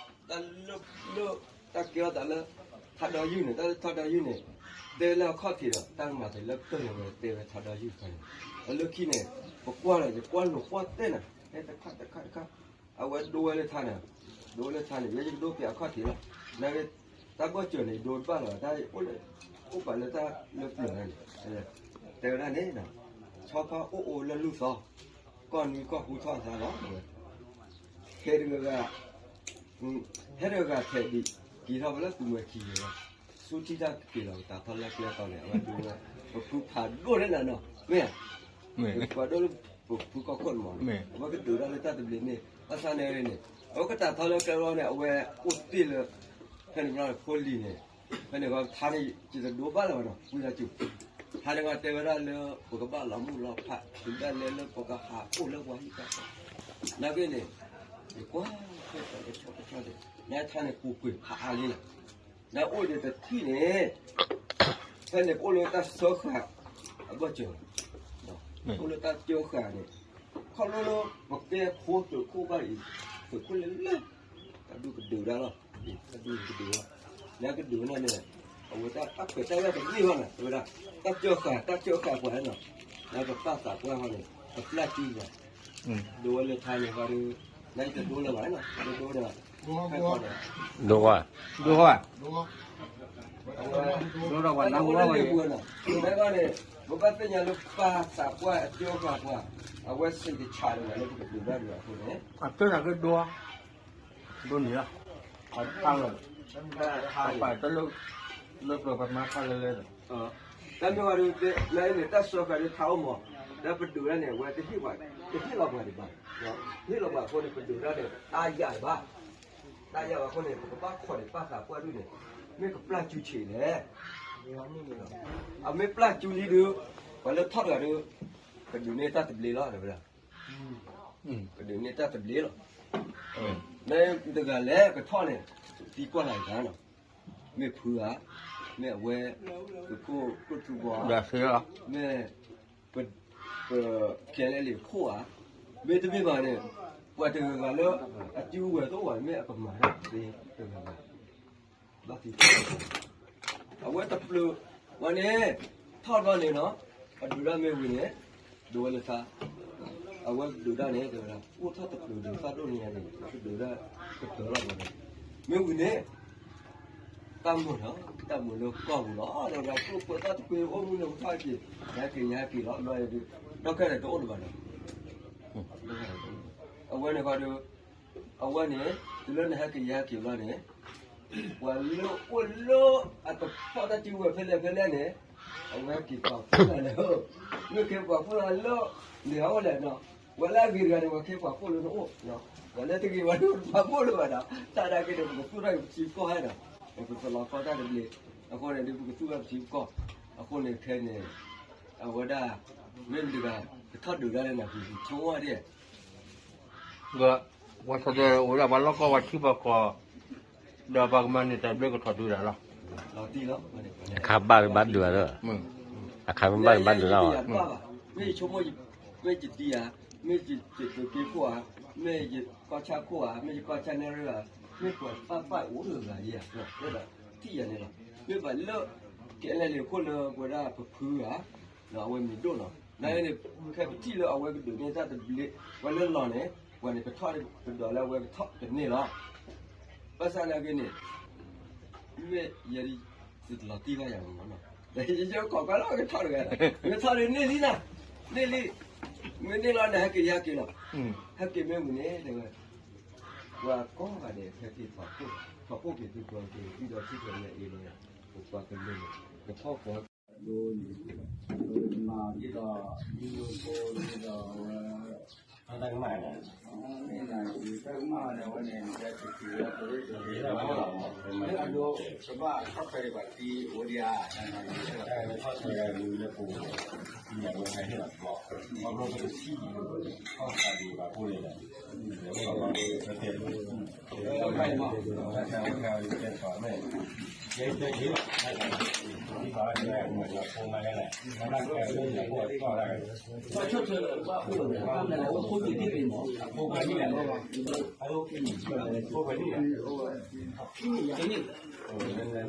တၢ်လၢ လၢ တၢ်ကဲထီၣ်သးလၢ ထါဒီယုၢ်န့ၣ်, တၢ်လၢထါဒီယုၢ်န့ၣ် တဲလၢအခီၣ်ထံးဒီး တၢ်ကမၤသးလၢကတၢၢ်န့ၣ် ဝဲတဲဝဲထါဒီယုၢ်တခါန့ၣ်, ဒီးလၢခံန့ၣ် ပကွၢ်ဒီး ယကွၢ်လိာ်ကွၢ်တဲာ်န့ၣ် ဟဲတခါတခါတခါ, အဝဲဒိဝဲလၢထါန့ၣ်, ဒိဝဲလၢထါန့ၣ် ယဲယကဒိပှဲၤအခီၣ်ထံးလီၤ. နာ်က့ တၢ်ဘီၣ်စၢၤန့ၣ် ယဒိတဘၣ်လၢၤဘၣ်, တၢ်အိၣ်လၢ အိၣ်ပာ်လၢတၢ်လၢပျၢၤန့ၣ်, တဲဝဲဒၣ်န့ၣ်, ဆီဖါအိၣ်အိၣ်လၢလူၢ်သီ, ကီၢ်နွံကီၢ်ဃူထီၣ်အသးလီၤ, အဝဲ ဟဲတဂၤဂၤ ဟဲတဂၤဂၤထဲးဒံး က့ၤထီၣ်ဝဲလၢသူမှဲခံဂၤလီၤ, ဆူထံၣ်တၢ်က့ၤလီၤ ပတးထီၣ်လၢကျဲတီၤန့ၣ် အဝဲဒိဝဲ ပဖုဖးဒိၣ်န့ၣ်လီၤနီၤ, မ့ၢ်ဧါ, ပှၤဒိၣ်လၢပဖုကီၢ်ခိၣ်န့ၣ်မး, အဝဲကဒုးတၢ်လၢတၢ်သဘျ့န့ၣ် ဘၣ်ဆၣ်န့ၣ်န့ၣ် အဝဲကတးထီၣ်လၢကျဲတီၤန့ၣ် အဝဲအိၣ်တ့ၢ်လၢ ဖဲန့ၣ်ဘျီဖိလံၤန့ၣ်, ဖဲန့ၣ်ဝဲထါန့ၣ် ယတဒိဘၣ်လၢၤဘၣ်နီၤ ဝံသးစူၤ ဟါန့ၣ်ဝဲတဲဝဲဒၣ်လၢ ပကဘၣ်လီၤမုၢ်လီၤဖး တုၤဒၣ်လဲာ်လၢပကဟးအိၣ်လၢပှၤဟံၣ်တၢ်ဃီ, နာ်က့န့ၣ် ယကွၢ်ဖဲတၢ်တဆီတဆီန့ၣ် နထါန့ၣ်ပူၤကွံာ်ဖးအါလံလီၤ, နအိၣ်ဒီးတထံၣ်န့ၣ် ဖဲန့ၣ်ပအိၣ်လၢတၢ်စၢဃာ်အဘီၣ်စၢၤ, အိၣ်လၢတၢ်စၢဃာ်န့ၣ် ခီဖျိလၢပကဲဖိသုးခိၣ်ဘၣ်အံၤ သုးခိၣ်လၢလၢ တၢ်ဒုးကဒုးဒၣ်လီၤ, တၢ်ဒုးကဒုးလီၤ, လၢကဒုးဝဲန့ၣ် အဝဲတၢ်ခွဲးတၢ်ယာ်တန့ၢ်ဘၣ်န့ၣ် တဲဝဲဒၣ် တၢ်စၢဃာ် တၢ်စၢဃာ်ပှၤန့ၣ်နီၤ, လၢပပာ်သးပှၢ်ဃီန့ၣ် ပပျၢ်စုပှၤ ဒိဝဲလၢထါန့ၣ်ဃီဒီး နတဒိလၢၤဘၣ်နီၤ တဒိဒီး ဖဲကီၢ်ဒီး ဒိဝဲ ဒိဝဲ အဝဲ ဒိဒီးပှၤနၢ်ဟူဘၣ်ဝဲ အဝဲန့ၣ် ပဘၣ်သ့ၣ်ညါလၢပာ်သးပှၢ်အစၢဃာ်ပှၤ အဝဲစံးကဆးလၢပကဒုးဘၣ်ဒံးဘၣ်အဃိန့ၣ် အစၢဃာ်ကဒိ ဒိနံၤလီၤ, အပာ်တၢ်လၢ လၢပျၢၤပမၤခါလဲၣ်လဲၣ်ဒီး တၢ်မ့ၢ်ဝဲဒၣ် လၢန့ၣ် တၢ်စၢဃာ်ဒ်ထါအိၣ်မး, လၢပဒုးတၢ်န့ၣ် အဝဲတဟ့ၣ်ပှၤ တဟ့ၣ်လီၤပှၤဒံးဘၣ်, တဟ့ၣ်လီၤပှၤအဃိန့ၣ် ပဒုးတၢ်န့ၣ် တၢ်ယၢ်ဘၣ်, တၢ်ယၢ်ဘၣ်အဃိန့ၣ် ပကဘၣ်ခိးန့ၣ် ပာ်သးပှၢ်ဒုးန့ၣ် မ့ၢ်ကပျၢ်စုဆံးလဲၣ်, အမ့ၢ်ပျၢ်စုလံဒီး ပှၤလၢထီၣ်တဂၤဒီး ကဒုးန့ၢ်တၢ်သဘျ့လီၤ တဲဝဲဒၣ် ကဒုးန့ၢ်တၢ်သဘျ့လီၤ, မ့ၢ်တဂၤလဲၣ်ကထီၣ်န့ၣ် သံကွၢ်လၢ်တဂၤနီၤ, မ့ၢ်ဖုဧါ, မ့ၢ်အဝဲ သုးခိၣ်ကျိၣ်ထူဘီဧါ, မ့ၢ် ပ ပ ခဲလၢာ်လံၤခိၣ်ဧါ, မ့တမ့ၢ်ဘၣ်န့ၣ် ပှၤတဂၤဂၤလၢ အစုဝဲၤတအိၣ်ဘၣ် မ့ၢ်အကမၤတၢ်သ့တဂၤဂၤ ဘၣ်သံ အဝဲတပျၢၤ ဝဲန့ၣ် ထီၣ်ဘျီန့ၣ်နီၤ အဒုးတၢ်မ့ၢ်ဝံၤန့ၣ် ဒိးဝဲလၢထါ အဝဲဒုးတၢ်န့ၣ် တဲဝဲဒၣ် အိၣ်ထီၣ်တပျၢၤဒုးသၣ်ဒိၣ်န့ၣ်န့ၣ် ကဒုးတၢ်ကတၢၢ်လီၤဘၣ်န့ၣ် မ့ၢ်ဝံၤန့ၣ် တၢ်မုာ်နီၤ တၢ်မုာ်လၢကီၢ်ပူၤလီၤ လၢဝဲဒၣ်ကျိၣ်ဖိသၣ်တကွ့ အိၣ်မူလၢပထီၣ်က့ၤ ယဟဲက့ၤယဟဲက့ၤလီၤ ဘျီဒီး ဒီခဲလၢာ်တအိၣ်လၢၤဘၣ်နီၤ အဝဲန့ၣ်ခီဒီး အဝဲန့ၣ် တုၤလၢနဟဲက့ၤယဟဲက့ၤဘျီန့ၣ် ပှၤလၢအိၣ်လၢအတဖီၣ်တၢ်စုဝဲၤဖဲလဲၣ်ဖဲလဲၣ်န့ၣ် အဝဲက့ၤပာ်ဖှိၣ်လီၤန့ၣ် မ့ၢ်က့ၤပာ်ဖှိၣ်လီၤလၢ န့ၣ်အအိၣ်လဲၣ်နီၤ ပှၤလၢအဂ့ၤတဂၤန့ၣ် ပှၤက့ၤပာ်ဖှိၣ်လၢနအိၣ် ပှၤလၢတဂ့ၤဘၣ်န့ၣ် ပာ်ဖှိၣ်လၢၤဘၣ်ဒီး တၢ်ဒၣ်က့ၤန့ၣ် ပကသူၣ်ထီၣ်က့ၤပထံပကီၢ်ဟဲဒီး ပကသလီၤကီတၢ်တဘျ့ အဃိန့ၣ်ဒီး ပကသူၣ်ထီၣ်ပထံပကီၢ် အဃိန့ၣ်ခဲန့ၣ် အဝဲဒၣ် မ့ၢ်မတၤတဂၤ ကထီၣ်ဒုးတၢ်လၢနၤ ပဆိကမိၣ်ဒ် ဒီး ပှၤဆီၣ်ထွဲအိၣ်ဝဲဒၣ်ပှၤလီၢ်ကီၢ်ပှၤထံပှၤကီၢ် ဒီးပှၤကမၤန့ၣ်တၢ်ဘျုးကထီၣ်ဒုးတၢ်လီၤ. အခါဘၣ်ဘၣ်ဒုးလီၤ, အခါဘၣ်ဘၣ်ဒုးလီၤ. မ့ၢ်ယဆိကမိၣ်, မ့ၢ်ယတံၤဧါ, မ့ၢ်ယတက့ခိၣ်ဧါ, မ့ၢ်ယကီၢ်ဆၣ်ခိၣ်ဧါ, မ့ၢ်ယကီၢ်ဆၣ်နဲရၢၣ်ဧါ, မ့ၢ်ပှၤတဖၣ်ဘၣ်အိၣ်တဂၤယၤ, ဝဲဒၣ်ထံၣ်ယၤန့ၣ်လီၤ. မ့ၢ်ဘၣ်လၢ ကဲလဲၣ်လံၤခိၣ်လၢ ပဝဲဒၣ်ပဖုဧါ, ဒီးအဝဲမံၤဒိၣ်လီၤ. နန့ၣ် ခဲပထံၣ်လၢအဝဲကဒုးန့ၢ်တၢ်တဘျ့, ပှၤလၢလီၤန့ၣ်, ပှၤန့ၣ်ပထီၣ်ပဒိးလၢအဝဲကထီၣ်တန့ၢ်လီၤ. ဘၣ်ဆၣ်နာ်က့န့ၣ် မ့ၢ်ယဲဒ် သုတလီၤတံၢ်ဘၣ်ယၤမ့ၢ်နီၤ, ယကိးကွၢ်လီၤကထီၣ်တဂၤ, မ့ၢ်ထီၣ်န့ၣ်န့ၢ်လံနၤ, န့ၢ်လံ, မ့ၢ်န့ၢ်လီၤန့ၣ်ဟဲက့ၤယဟဲက့ၤလီၤ, ဟဲက့ၤမ့ၢ်ဝံၤန့ၣ်တဲဝဲ, ပှၤကိးဂၤဒဲးဟဲက့ၤထီၣ်, ထီၣ်ခိၣ်က့ၤသုကျိၤက့ၤ သုဒီးထံၣ်ကျိၤညါအ့လီၤ, ပပှၤက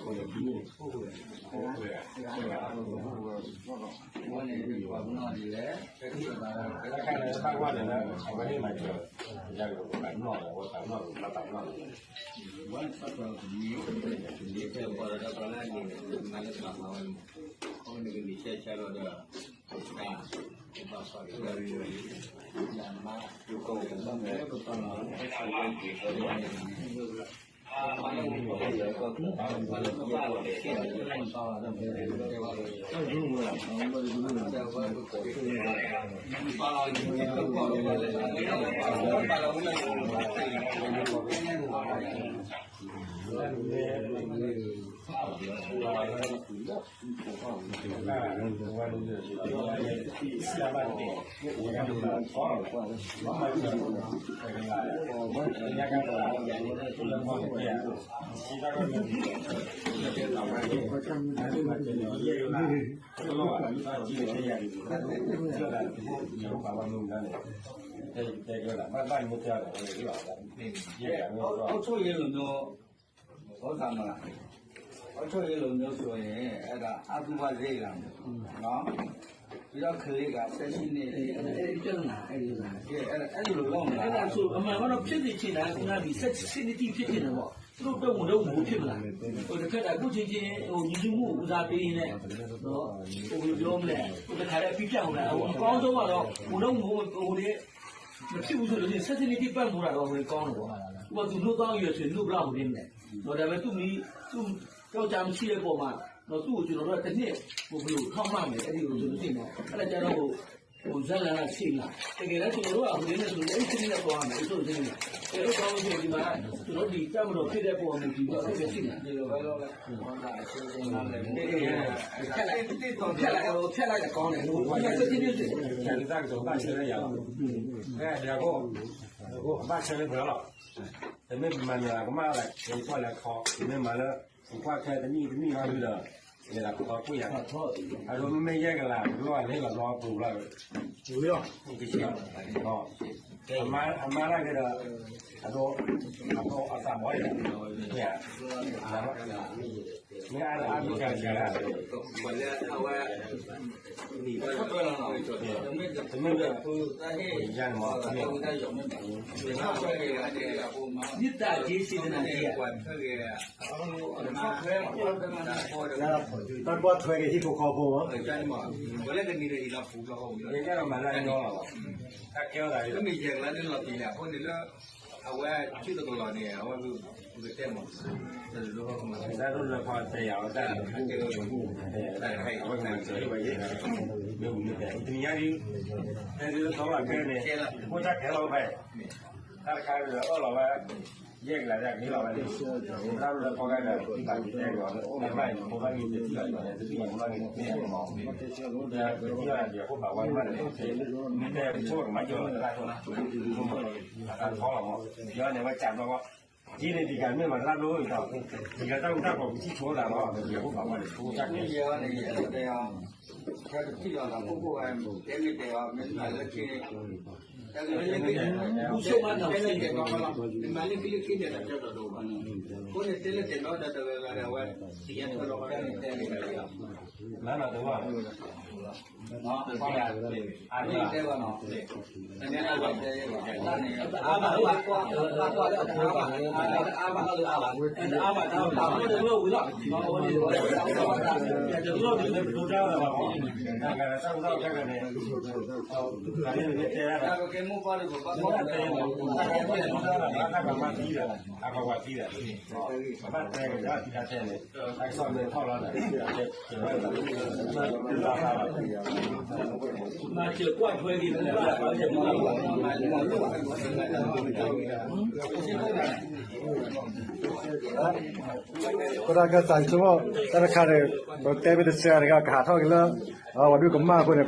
လုာ်န့ၣ် ကထီၣ်ဃီ ဒ်သိး ဒ်သိးဝဲ တၢ်ကမၣ်န့ၣ်, တၢ်ကမၣ်န့ၣ် အဝဲန့ၣ် လၢအဒိ ကဘၣ်ထီၣ်ထွဲဒံးဘၣ်သံအိၣ်ဒံးဧါ, ထီၣ်ထွဲဒံးလၢပူၤ, ညၣ်ဝဲဟဲဟ့ၣ်လီၤတဘျီ, ခီဖျိပကထံၣ် ထီၣ်ဃာ်ဒံးဘၣ်ဖိန့ၣ်, အုပ်ချုပ်ရေးလိုမျိုး ဟုတ်သားမလား, အုပ်ချုပ်ရေးလိုမျိုးဆိုရင် အဲ့ဒါအသုဘရိတ်လာမယ်နော်, ပြီးတော့ကလေးကဆယ့်ရှစ်နှစ်, အဲ့ဒီလိုလုပ်မလား, အဲ့ဒါဆိုအမှန်ကတော့ဖြစ်စေချင်တာကခုနကဒီဆယ့်ရှစ်နှစ်တိဖြစ်ချင်တယ်ပေါ့, သူတို့အတွက်ဝန်ထမ်းဝန်ပိုးဖြစ်မလား, ဟိုတစ်ခါတည်းအခုချင်းချင်းဟိုညီစုမှုဦးစားပေးရင်းနဲ့တော့ဟိုဘယ်လိုပြောမလဲ, ဟိုတစ်ခါတည်းအပြီးပြတ်ကုန်တာ, ဟိုအကောင်းဆုံးကတော့ဝန်ထမ်းဝန်ပိုးဟိုတည်း မဖြစ်ဘူးဆိုလို့ရှိရင် ဆယ့်ရှစ်နှစ်ထိပတ်မိုးတာတော့ဝင်ကောင်းတယ်ပေါ့။ ဥပမာ သူနှုတ်သောင်းရွယ်ဆိုရင် နှုတ်ဘယ်လောက်ဝင်နေလဲ။ တော့ဒါပေမဲ့ သူ့မီး သူ့ကြောက်ကြမရှိတဲ့အပေါ်မှာ တော့သူ့ကိုကျွန်တော်တို့ကတစ်နှစ်ကိုဘယ်လိုထောက်ပံ့မလဲ အဲ့ဒီလိုဆိုလို့ရှိရင်တော့ အဲ့ဒါကြတော့ဟို ဟိုဇာတ်လမ်းကရှိလား။ တကယ်တော့ကျွန်တော်တို့ကဟိုနေ့နဲ့ဆိုရင် အဲ့ဒီတစ်နေ့နဲ့သွားရမယ် အဲ့ဒီတစ်နေ့နဲ့။ အဲ့တော့ကောင်းလို့ရှိရင်ဒီမှာ ကျွန်တော်ဒီတပ်မတော်ဖြစ်တဲ့ပုံအမူတည်ပြီးတော့ဆက်ရှိနေတယ်။ ဒီလိုပဲလုပ်လိုက်။ ဖြတ်လိုက်ဖြတ်လိုက်ဖြတ်လိုက်အကောင်းတယ်။ ဟိုကဆက်ကြည့်နေတယ်။ ဖြတ်လိုက်တော့ဘတ်ဆဲလိုက်ရအောင်။ အဲဒါကို အဘၣ်ဆဲလၢပှဲၤလီၤ. တမ့ၢ်မၤနၢၤကမၣ်လၢ ကကွၢ်လၢခီ, တမ့ၢ်မၤလၢ ကကွၢ်ခဲတနံၣ်တနံၣ်လီၤဒုဒီး လဲၤဒၣ်ကသီကွံာ်ယၤ, အဒိမ့မ့ၢ်ယဲၢ်ကလး ဘျီလဲၤလီၤဘျီပူၤဘျီ, ကဆံး, အမါတၢ်က့ဒီး အဒိ အသးဘီယၤ, မ့ၢ်အါလၢအါဘျီကဆံးလၢ မ့ၢ်တၢ်က့စံးတနၤက့ဧါ, တၢ်ဘီထွဲက့ၤ ဟံၣ်ဖိဃီဖိမး, မ့ၢ်တၢ်ကမၤလၢအညီလီၤ, တၢ်ကဲထီၣ်သးလၢ မ့ၢ်ယဲၢ်ကလးန့ၣ်လီၤတံၢ်လံ အဃိန့ၣ်လၢ အဝဲ ထံသကလီၤန့ၣ် အဝဲ ပကတဲမး တၢ်ဒိၣ်လၢဖီတဲယၤဝဲတၢ် အဝဲကမၤစၢၤဝဲယဲၢ် မ့ၢ်ဝံၤမ့ၢ်တဲ တနံၤညါဒု တဲဒုလၢသီလၢခဲန့ၣ် တၢ်တခါဒီးအၢၣ်လီၤဝဲ ယဲၢ်ကလးဒၣ်က့ၤလီၤဝဲ တၢ်ဒိၣ်လၢဖီကဲဒီး တၢ်ဘၣ်တဲလီၤ အိၣ်မ့ၢ်ဘၣ် ဖိဘၣ်မ့ၢ်တထံၣ်ဘၣ်န့ၣ် တထံၣ်ဘၣ်ဖိဘၣ်မ့ၢ်တထံၣ်ဘၣ်န့ၣ် မ့ၢ်တဲပဆိကမိၣ်ကမၤစၢၤလီၤ တၢ်ထီလီၤမး ယၤန့ၣ် ဝဲကးဘျီဝဲ က့န့ၣ်တကးမ့ၢ်မၤတၢ်ဒိၣ်အံၤတၢ်, တကးတၢ်အူတၢ်ပီးပစံၣ်ဆိသးလီၤ, တကးအိၣ်ဘၣ်ဝဲန့ၣ် တၢ်ကဲ, မ့ၢ်မၤလၢခံန့ၣ်, တၢ်ကဲ, မၤလၢခံလၢခံန့ၣ် တၢ်တဲဒီးတအိၣ်ဘၣ်, အဃိန့ၣ်တဲလၢတဲဒီးတဂၤဂၤဒီးအဝဲ, ယဲၢ်ထၢၣ်လီၤဝဲန့ၣ်တဲန့ၣ်တဂၤ မၤနီၤတဝါ, အန့ၣ်တဲဘၣ်နီၤ, တအါဘၣ်လၢအါဘၣ်, တအါဘၣ်လၢအါဘၣ်, တအါဘၣ်တအါဘၣ်, တအါဘၣ်တအါဘၣ်, တအါဘၣ်တအါဘၣ်, တအါဘၣ်တအါဘၣ်, တအါဘၣ်တအါဘၣ်, အဃိတၢ်ကဲသးဆိကမိၣ် တၢ်တခါန့ၣ် ပတဲမ့ၢ်တစှၤတခါ ကဟးထီၣ်က့ၤလၢ ပှၤဒုးကမၣ်အဃိန့ၣ် ပှၤအီၣ်လီၤလၢတမ့ၢ်ဘၣ်နီၤ, အ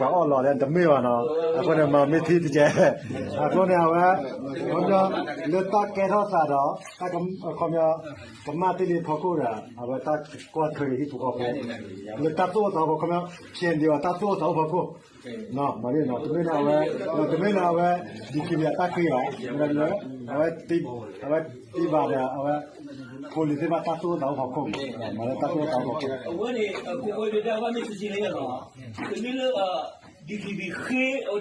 ဃိန့ၣ် မၤမ့ၢ်ထံတကဲ, အဃိန့ၣ် အဝဲ ခီပညီ လၢတၢ်ကဲထီၣ်သးဒီး တၢ်ခီပညီ ကမၣ်သ့ၣ်လံဖီခိၣ်ဒီး အဝဲတၢ်ကွၢ်ထွဲက့ၤဟံၣ်ဖိဃီဖိ, လၢတၢ်သိၣ်အိၣ်သးဖီခိၣ်, ခီပညီ ခဲအံၤဒံးအီၤ တၢ်သိၣ်အိၣ်သးအိၣ်ဖီခိၣ် မ့ၢ်နီၤ, တမ့ၢ်လၢအဝဲ, တမ့ၢ်လၢအဝဲ ဒံခံဘံအတၢ်ဃ့ဘၣ်, မ့ၢ်လၢ အဝဲ အဝဲသံဘၣ်ဒီး အဝဲ ဖိလံၤသ့ၣ်တဖၣ်တၢ်သိၣ်အိၣ်သးအိၣ်ဖီခိၣ်, မ့ၢ်လၢတၢ်သိၣ်အိၣ်သးအိၣ်ဖီခိၣ်, အဝဲန့ၣ် အခိၣ်ဃိဒၣ်ဝဲမ့ၢ်စံးစံးလၢယၤလီၤ, တမ့ၢ်လၢ ဒံခံဘံဃ့အီၤဒ်န့ၣ် တမ့ၢ်ဘၣ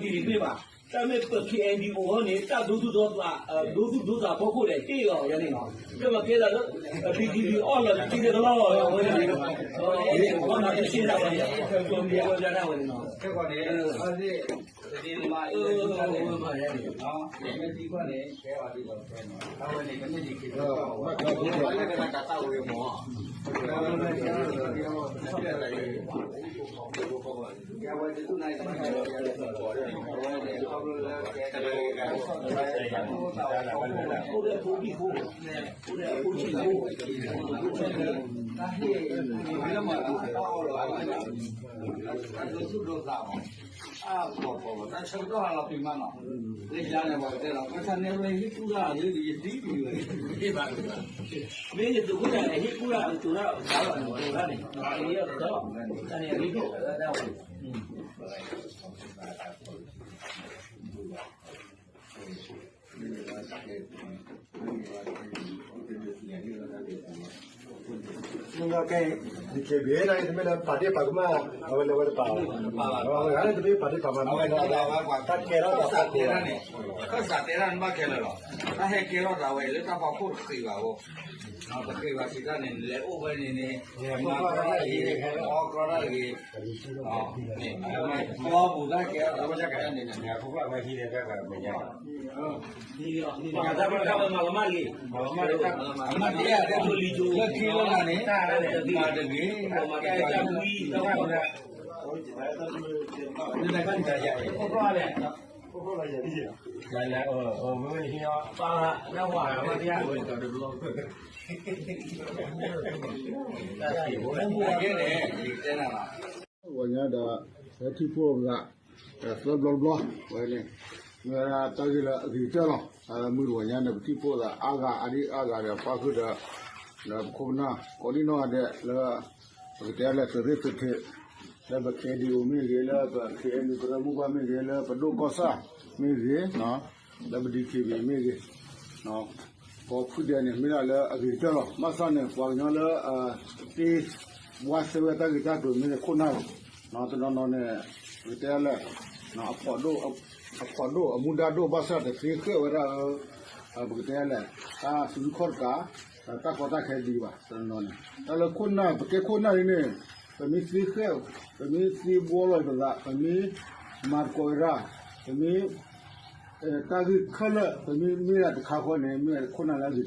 ်, တၢ်မ့ၢ်ပ ခဲအံၤဒံးအိၣ်ဟီန့ၣ် တၢ်ဒိသူၣ်ဒိသး ဒိသူၣ်ဒိသးဖီခိၣ်ဒီး ဟ့ၣ်လီၤယၤန့ၣ်လီၤ, တမ့ၢ်ကဲသးလၢ ဒံခံဘံအီၣ်လီၤတက့ၢ်တကလီၢ်လီၤ, အဝဲန့ၣ် အဝဲမၤတၢ်စ့ၢ်ဒၣ်ဝဲန့ၣ် ကၠီမ့ၢ်ဝဲဒၣ်ဝဲန့ၣ်လီၤ, အဝဲမၤယၤန့ၣ် တၢ်ဒိသူၣ်ဒိသးမး, အါပီၤပီၤ တၢ်ဆၢကတီၢ်ဟးလီၤပံၤမးနီၤ, လၢယၤန့ၣ် ပှၤကတဲလီၤ ကဆၣ်နဲၣ်ရဲဟ့ၣ်ကူၣ်တၢ်လၢယဒံဘံဝဲ, မ့ၢ်ယသုးခိၣ်တၢ်န့ၣ် ဟ့ၣ်ကူၣ်တၢ်ကတိၤတၢ်ဘၣ်လီၤန့ၣ် တၢ်န့ၣ် တၢ်န့ၣ် အရ့ဒိၣ်ဝဲဒၣ်ဝဲ မ့ၢ်ကဲ ဒံခံဘံ တမ့ၢ်လၢပာ်ဒ့ၣ်ပာ်ကမၣ် အဝဲလၢအဝဲတပာ်ဘၣ်, အဝဲတမ့ၢ်ပာ်ဒ့ၣ်ပာ်ကမၣ် တမ့ၢ်လၢ တၢ်ကဲထီၣ်သးန့ၣ် ခၢၣ်စးတဲတၢ်န့ၣ်ဘၣ်ခဲလၢာ်လီၤ, တၢ်ဟဲကဲထီၣ်သးဝဲလၢတၢ်ဖီခိၣ်တဃ့ဘၣ်အဃိ, တဃ့ဘၣ်စံးတၢ်န့ၣ် လဲၤအိၣ်ဖဲန့ၣ်န့ၣ် မၤကီတၢ်ဂ့ၤ အီကီတၢ်ဂ့ၤ မ့ၢ် မၤပူၤတၢ်ကဲထီၣ်သးဝဲန့ၣ် မ့ၢ် မၤကမၣ်လံ မၤကမၣ်လံ လၢခံလၢနၤန့ၣ် မၤတဂ့ၤ မၤတဂ့ၤ မၤတဂ့ၤ ဝဲညါဒီး ဟဲထံၣ်ဖှိၣ်ပသး သၢဘျီတဘျီ ဝဲန့ၣ် မ့ၢ်ဝဲဒၣ်တၢ်ဂ့ၢ်လၢအဂ့ၤကတၢၢ်လီၤ. မုၢ်တဝီညါန့ၣ် ပထံၣ်ဖှိၣ်သးအါဂၤ အါဒံအါဂၤဒီး ပၣ်ဃုာ်ဒီး ဒီးပခိၣ်ပနၢ် ကိးဒံနီၢ်ဂၤဒဲးလၢ ပကတဲလၢသုးရ့ၣ်သုးထံး လၢပ ခဲအံၤဒံးအိၣ် မ့ၢ်ဂ့ၤ လၢပ ခဲအံၤဒံး ပရၢမုၢ်ပှၢ်မ့ၢ်ဂ့ၤ လၢပဒိၣ်ကီၢ်ဆၣ်မ့ၢ်ဂ့ၤ လၢပ ဒံခံဘံ မ့ၢ်ဂ့ၤ ကိးဖုဒဲးန့ၣ် မ့ၢ်ဒၣ်လၢအဂ့ၤကတၢၢ်လီၤ. ဘၣ်ဆၣ်န့ၣ် ပှၤကညီလၢ သ့ ဝါစဲဝဲတၢ်ဂ့ၢ်တၢ်ကျိၤမ့ၢ်န့ၣ် ခိၣ်နၢ်လီၤ. တနီၤနီၤန့ၣ် ပကတဲလၢ အဖှီၣ်ဒိၣ်အမူဒါဒိၣ် ဘၣ်ဆၣ်တသ့ဃဲၣ်ဝဲဒၣ် ပကတဲလဲၣ် တၢ်သရူးခီၣ်တကး တၢ်ကီတၢ်ခဲဒံးဘၣ် တနီၤနီၤန့ၣ် တၢ်လၢခိၣ်နၢ် ပကဲခိၣ်နၢ်လံန့ၣ် ပမ့ၢ်သ့ဃဲၣ် ပမ့ၢ်သ့ဘှီလီၤပသး ပမ့ၢ်မၤသကိးဝဲဒၣ် ပမ့ၢ် တၢ်ဂ့ၢ်ခဲလၢာ် ပမ့ၢ်မ့ၢ်ဒၣ်တခါဃီန့ၣ် မ့ၢ်ခိၣ်နၢ်လၢအဂ့ၤ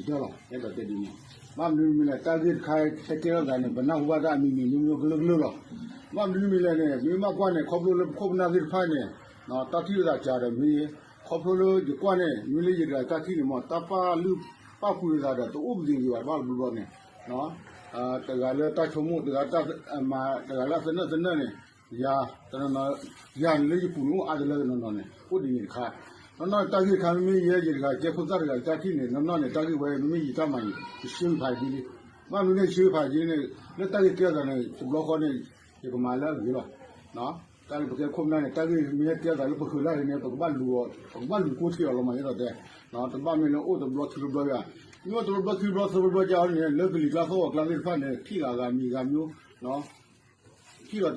ကတၢၢ်လီၤ. အဲၣ်ဒိးတဲဒ်န့ၣ် ဘၣ်မနုၤမ့ၢ်လဲၣ် တၢ်ဂ့ၢ်တခါဟဲကဲထီၣ်သးန့ၣ် ပနၢ်ဟူဘၣ်တၢ်အမံၤမံၤမံၤမံၤကလုာ်ကလုာ်လီၤ. ဘၣ်မနုၤမ့ၢ်လဲၣ်န့ၣ် မ့ၢ်ဘၣ်ကွၢ်န့ၣ် ခီဖျိလၢပခိၣ်ပနၢ်သ့ၣ်တဖၣ်န့ၣ် တၢ်ထံၣ်လိာ်သးစှၤဒီးမ့ၢ်ဂ့ၤ ခီဖျိလၢယကွၢ်န့ၣ် မ့ၢ်လၢယတဂၤတၢ်ထံၣ်န့ၣ်မ့ၢ် တၢ်ပာ်လုၢ်ပာ်ပှ့ၤလိာ်သးဒီး တအိၣ်ပသ့ၣ်ဂ့ၤဘၣ် ဘၣ်တဘျီဘျီန့ၣ် တဂၤလၢတၢ်ဆိကမိၣ် တဂၤ တဂၤလၢသနၢၣ်သနၢၣ်န့ၣ် ယၤ တနီၤနီၤ ယၤန့ၣ်လၢယပူၤန့ၣ်အိၣ်အါတလၢတနီၤနီၤန့ၣ် အိၣ်ဒ်န့ၣ်တခါ နီၢ်နီၢ်န့ၣ် တၢ်ဂ့ၢ်တခါ မ့မ့ၢ်ယဲယတဂၤ ကဲဖိသၣ်တဂၤ တၢ်ထံၣ်န့ၣ် နီၢ်နီၢ်န့ၣ် တၢ်ဂ့ၢ်ဝဲ မ့မ့ၢ်ယတၢ်မၤန့ၣ် ယဆှၢဖးဒ်န့ၣ်, ဘၣ်မနုၤန့ၣ် ယဆှၢဖးဒ်န့ၣ် လၢတၢ်ဂ့ၢ်ကဲထီၣ်သးန့ၣ် တဘျီဃီန့ၣ် ယကမၤလၢအဂ့ၤလီၤ. တၢ်လၢပကဲခိၣ်ပနၢ်န့ၣ် တၢ်ဂ့ၢ်မ့ၢ်ဟဲကဲထီၣ်သးလၢပဃုာ်လၢ်န့ၣ် ပကဘၣ်လူၤအီၤ ပကဘၣ်လူၤကိးထံၣ်အီၤလီၤမး ယဲဒၣ်တဲ, တဘၣ်မ့ၢ်လၢအိၣ်တဘျီခံဘျီဘျီယါ, မ့ၢ်အိၣ်တဘျီဘျီခံဘျီဘျီသၢဘျီဘျီယါန့ၣ် လၢကလံၤကျါသီၣ်ဂီၤကျါသ့ၣ်တဖၣ်န့ၣ် ထံၣ်ဂၤဂၤမံၤဂၤမံၤ ထံၣ်လီၤတၢ်ကစီၣ်ဂၤမံၤဂၤမံ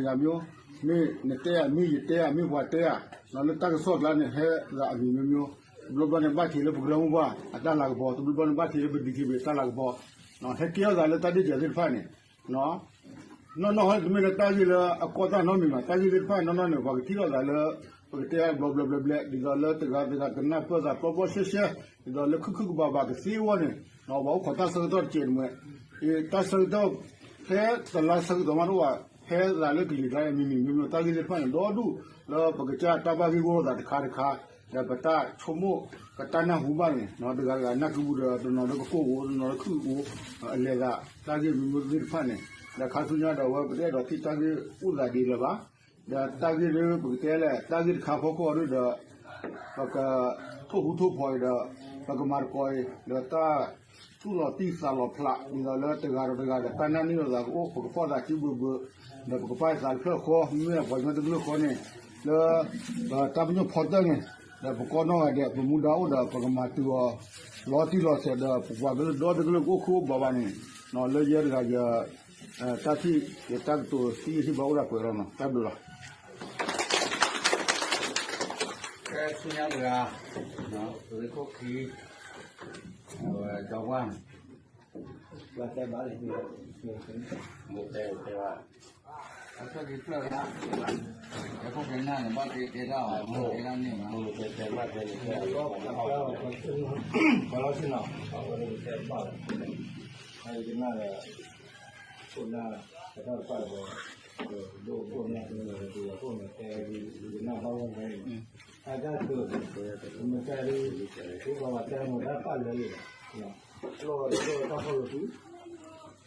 ၤ, မ့ၢ်နတဲဧါ မ့ၢ်ယတဲဧါ မ့ၢ်ပှၤတဲဧါ, လၢတၢ်ကစီၣ်ကျါန့ၣ် ဟဲဂၤအမံၤမံၤမံၤ, တဘျီဘျီန့ၣ် ဘၣ်ထံးလၢပကရၢမိၢ်ပှၢ်အတၢ်လၤကပီၤ, တဘျီဘျီန့ၣ် ဘၣ်ထံးလၢပ DKBA တၢ်လၤကပီၤ, ဟဲကဲထီၣ်သးလၢတၢ်ဒ့ၣ်စၢၤသ့ၣ်တဖၣ်န့ၣ်, နီၢ်နီၢ်ဟီန့ၣ် တမ့ၢ်လၢတၢ်ဂ့ၢ်လၢအကီတၢ်နီတမံၤဘၣ်, တၢ်ဂ့ၢ်သ့ၣ်တဖၣ်နီၢ်နီၢ်န့ၣ် ပှၤကထံၣ်လိာ်သးလၢ ပကတဲဘျီဘျီဘျဲဘျဲ ဒ်သိးလၢတဂၤတဂၤကနၢ်ပၢၢ်သးပျီပျီရှဲရှဲ, ဒ်သိးလၢခုၣ်ခုၣ်ကဘးဘးကသ့အဂီၢ်န့ၣ်, ပှၤအိၣ်ခိးတၢ်ဆၢကတီၢ်တစဲးန့ၣ်မ့ၢ်, တၢ်ဆၢကတီၢ် ဖဲတလါဆၢကတီၢ်မးတအိၣ်ဘၣ်, ဟဲသးလၢကလံၤကျါ မံၤမံၤမံၤမံၤ တၢ်ဂ့ၢ်သ့ၣ်တဖၣ်န့ၣ် ဒီဒူၣ်လၢပကစၢ်တၢ်ဘၣ်ဂ့ၢ်ဂီၢ်လိာ်သးတခါတခါ, ဒီးပတၢ်ဆိကမိၣ် ပတၢ်နၢ်ဟူဘၣ်န့ၣ် တဂၤတဂၤနၢ်ကပူၤဒီး တနီၤလၢကကိၢ်ဧိၤ တနီၤလၢခုၣ်ဧိၤ, အလဲၤသး တၢ်ဂ့ၢ်မံၤမံၤသ့ၣ်တဖၣ်န့ၣ်, ဒီးခါဆူညါဒီး အဝဲပတအဲၣ်ဒိးထံၣ်တၢ်ဂ့ၢ်အိၣ်သးဒ်လၢၤဘၣ်, ဒီးတၢ်ဂ့ၢ်ဒ်ပကတဲလဲၣ် တၢ်ဂ့ၢ်တခါဖီခိၣ်အီၤဒ်ဒီး ပကထိၣ်ဟူးထိၣ်ဖိးအံၤဒီး ပကမၤသကိးအံၤ ဒီးတၢ်သူၣ်လီၤတံၢ်သးလီၤဖျး ဒ်သိးလၢတဂၤဒီးတဂၤဒီး တၢ်နာ်န့ၢ်လိာ်သးကအိၣ် ပကဖီၣ်သးစုဘၢဘၢ, ဒီးပကပာ်သးတဖျၢၣ်ဃီ မ့ၢ်ပှၤကညီတကလုာ်ဃီန့ၣ် လၢ တၢ်ပညိၣ်ဖီတၢၢ်န့ၣ် ဒီးပကီၢ်နီၢ်ဂၤဒဲး ပမူဒါအိၣ်ဒီး ပကမၤတုၤအီၤ လီၤတံၢ်လီၤဆဲးဒီး ပပှၤကလုာ်ဒီတကလုာ်ကအိၣ်ဃူအိၣ်ဘှီဘၣ်န့ၣ်, လၢယဲတဂၤယ တၢ်ထံၣ် ယတၢ်ကတိၤသံယထံၣ်ဘၣ်အိၣ်ဒၣ်ပှဲၤလီၤနီၤ တၢ်ဘျုးလီၤ. ကဲဆူညါတဂၤ, သုးခိၣ်ခံ, အဝဲဒီဝါ, ဘၣ်တဲဘၣ်လံ, ဘၣ်တဲဘၣ်, အခိၣ်ကနၣ်န့ၣ် ဘၣ်တဲတဲတၢ်အီၤ တဲတၢ်န့ၣ်, တဲဘၣ်တဲတဲ, ပှၤလီၤဆ့နီၤ, တဲဘၣ်လီၤ, အကနၣ်ဒီး ခိၣ်နၢ် ကထီၣ်တပၣ်ဒီး ဒိၣ်ခိၣ်နၢ် ဒိၣ်ခိၣ်န့ၣ် တဲဒ်ကနၣ်ဘၣ်ဝဲန့ၣ်, အတၢ်က, မ့ၢ်တဲဒ်, ဒ်ပှၤဘၣ်တဲမ့ၢ်တၢ်ပာ်လၢာ်လံ, ကျိၣ်ဒီးဒိၣ်တၢ်ဖီၣ်လိာ်သု,